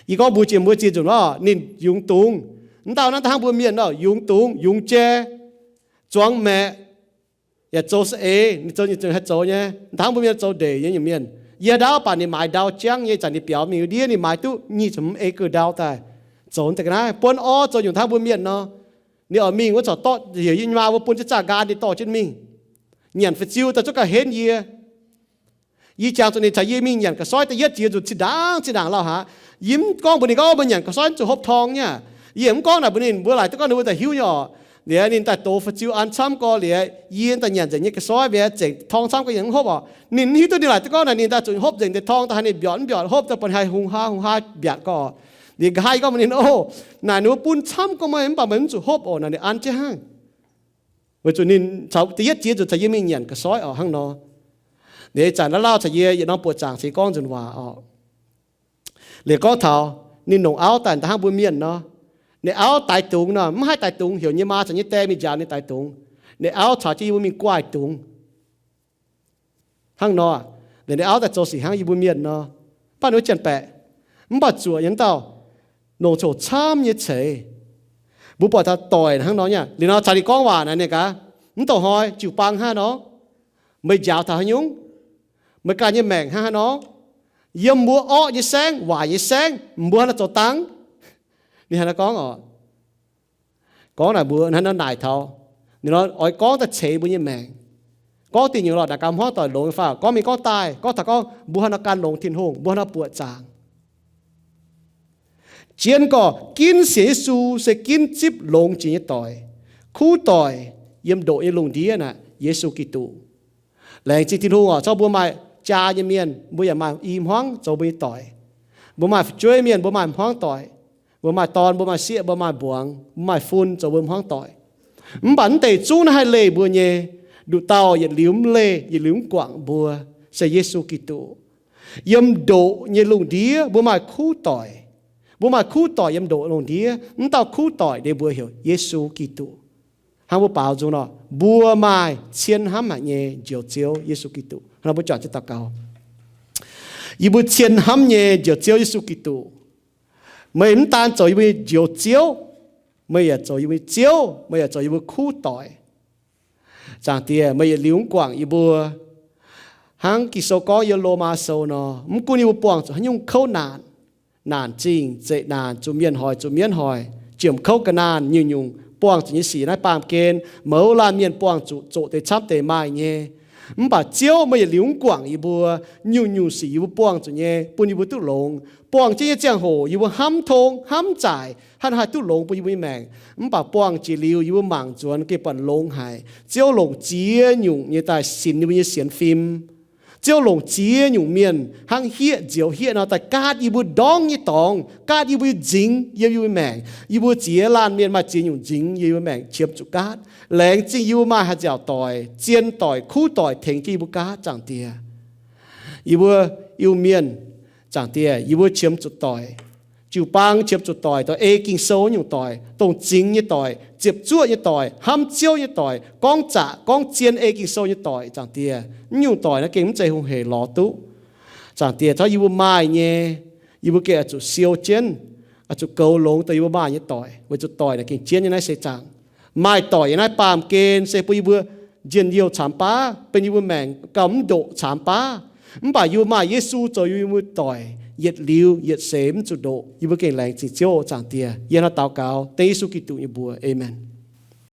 Yie gorngv mbuox jiex mbuo ziex nzunc nor, ninh yungz dungz. Mv dauh naaiv hnangv mbuo mienh nor, yungz dungz, yungz jai, zuangx maeqc, yaac zoux saeng-eix, ninh zoux nyei zunc haih zoux nyei, hnangv mbuo mienh zoux ndeic nyei nyungc mienh. Yie ndaauv baac ninh maaiz ndau jangv nyei, zanc ninh biaux mingh ndiev ninh maaiz duqv nyic ziepc hmz acre ndau daaih. Zoux deix ga'naaiv buonv orv zoux nyungc hnangv mbuo mienh nor. Ninh oix mingh wuov corc dorh heuc yie nyei maa mbuo bun jienv zaah nqaang ninh dorh jienv mingh. Nyanc fu'juv daaih zungv gauh henv yie. Yie jangx zuqc ninh caux yie mingh nyanc ga'soiv da'yietv jiex nzunc zinh ndaangc zinh ndaangc lauh haic. Yie mv gorngv mbuox ninh gorngv mbuo nyanc ga'soiv mv zuqc hopv torngv nyei. Yie mv gorngv naaic mbuox ninh, mbuo laaic duqv gorngv ninh mbuo daaih hiuv nyei orqc. Liuz ninh daaih dox fu'juv an camv gorx liuz, yie daaih nyanc nzengc nyei ga'soiv mbiaatc zengc torngv camv gorx yie mv hopv orqc. Ninh mv hiuv duqv ninh laaic duqv gorngv naaic ninh daaih zuqc hopv nzengc deix torngv daaih haaix ninh mbiaatc mv mbiaatc hopv daaih bun haaix hungh haaix hungh haaix mbiaatc gorx orqc. Liuz nqa'haav yie gorngv mbuox ninh, Ov, naaic ninh mbuo bun camv gorx meih mv baac meih mv zuqc hopv orqc. Naaic ninh an jienv hnangv. Weic zuqc ninh caux da'yietv jiex nzunc caux yie mingh nyanc ga'soiv orqc hnangv nor. Liuz ih zanc naaiv lauh caux yie yietc norm buoqc zaangc ceix gorngv nzunc waac orqc. Liuz gorngv taux ninh longc auv daaih da'hnangv mbuo mienh nor. Ninh auv daix dungz nor, mv haih daix dungz, heuc nyei maa caux nyei die mingh njaaux ninh daix dungz. Ninh auv caux jienv yie mbuo mingh guaih dungz. Hnangv nor, ninh auv daaih zoux sic hnangv yie mbuo mienh nor. Mv baac ninh mbuo janx-baeqc, mv baac zuoqc nyei dauh longc coc camv nyei ceix. Mbuo buatc taux doic hnangv nor nyei. Liuz nor caux ninh gorngv waac naaic ninh gaax, mv douh hnoi jiu-baang hnangv nor, meih njaaux taux haaix nyungc? Meih ganh nyei maengc hnangv haaix nor? Yiem mbuo orqv nyei saengv, waaic nyei saengv, mbuo hnangv nor zoux dangv? Ninh hnangv nor gorngv orqc. Gorngv naaic mbuo hnangv nor naaic taux, ninh nor oix gorngv daaih ceix mbuo nyei maengc. Gorngv diuh nyungc lorqc naaic gaax hmuangv doic longx nyei fai? Gorngv mingh gorngv daaih, gorngv taux gorngv mbuo hnangv nor gan longx Tin-Hungh, mbuo hnangv nor buoqc zaangc. Jien gorx ginv sienx Yesu se ginv zipv longx jiex nyei doic, kuv doic yiem ndoqc nyei lungh ndiev naaic Yesu Giduc. Laengz zingh Tin-Hungh orqc, zorqv mbuo maaih jaa nyei mienh, mbuo yaac maaih i hmuangv zoux mbuo nyei doic. Mbuo maaih fu'jueiv mienh, mbuo maaih hmuangv doic. Mbuo maaih dorn, mbuo maaih sieqv, mbuo maaih mbuangz, mbuo maaih fun zoux mbuo hmuangv doic. Mv baac mv deix zungv naaiv haih leih mbuo nyei, nduqc dauh yietc liuz mv leih, yietc liuz mv guangc mbuo, se Yesu Giduc. Yiem ndoqc nyei lungh ndiev mbuo maaih kuv doic. Mbuo maaih kuv doic yiem ndoqc lungh ndiev, mv dauh kuv doic nyei mbuox heuc Yesu Giduc. Hnangv mbuo baaux nzung nor, mbuo maaih cien hnamv haic nyei Njoux Ziouv Yesu Giduc. Hnangv nor mbuo juangc jienv daux gaux. Yie mbuo cien hnamv nyei Njoux Ziouv Yesu Giduc, meih mv daan zoux yie mbuo nyei Njoux Ziouv, meih yaac zoux yie mbuo nyei Ziouv, meih yaac zoux yie mbuo kuv doic. Zaangc Diex, meih yietc liuz mv guangc yie mbuo. Hnangv Ging-Sou gorngv yiem Lomaa Sou nor, mv gunv yie mbuo buangh zuqc haaix nyungc kouv naanc, naanc zingh, zeqc naanc, zuqc mienh hoic, zuqc mienv hoic, jiem kouv ga'naanh, nyungc-nyungc buangh zuqc nyei sic naaiv baamh gen, mouz laanh mienh buangh zuqc zoqc deix camv deix maaih nyei. Mv baac Ziouv, meih yietc liuz mv guangc yie mbuo. Nyungc-nyungc sic yie mbuo buangh zuqc nyei bun yie mbuo duqv longx. Buangh jienv nyei ziangh hoc yie mbuo hnamv tong hnamv zaaic, haaix nor haih duqv longx bun yie mbuo nyei maengc. Mv baac buangh jiex liuz yie mbuo mangc nzuonx gengh buatc longx haic. Ziouv longc ziex nyungc nyei daaih sinx yie mbuo nyei sienx fim. Ziouv longc ziex nyungc mienh hnangv hieqv nzioux hieqv nor daaih gaatv yie mbuo ndorngv nyei dorngx, gaatv yie mbuo nyei nzingx yiem yie mbuo maengc. Yie mbuo ziex laanh mienh maaih ziex nyungc nzingx yiem yie mbuo maengc qiemx zuqc gaatv. Laengz zingh yie mbuo maaih haih nziaauc doic, zien doic, kuv doic tengx jienv yie mbuo gaatv, Zaangc Diex. Yie mbuo Iu-Mienh, Zaangc Diex, yie mbuo qiemx zuqc doic. Jiu-baang qiemx zuqc doic, doic ei Ging-Sou nyungc doic, dongh zingx nyei doic, ziepc zuoqv nyei doic, hnamv Ziouv nyei doic, gorngv zaqc gorngv zien ei Ging-Sou nyei doic, Zaangc Diex. Mv nyungc doic naaiv gengh mv zeiz hungh heic lorz duqv. Zaangc Diex, tov yie mbuo maaih nyei, yie mbuo gengh oix zuqc siou jienv, oix zuqc goux longx dongh yie mbuo maaih nyei doic, weic zuqc doic naaic gengh jienv nyei naaiv seix zaangc. Maaih doic yiem naaiv baamh gen se bun yie mbuo njien-youh caamx baav, bun yie mbuo maengc gauh mv ndoqc caamx baav. Mv baac yie mbuo maaih Yesu zoux yie mbuo doic, yietc liuz yietc seix mv zuqc ndoqc. Yie mbuo gengh laengz zingh Ziouv, Zaangc Diex. Yie hnangv daux gaux dengv Yesu Giduc nyei mbuox. Aamen.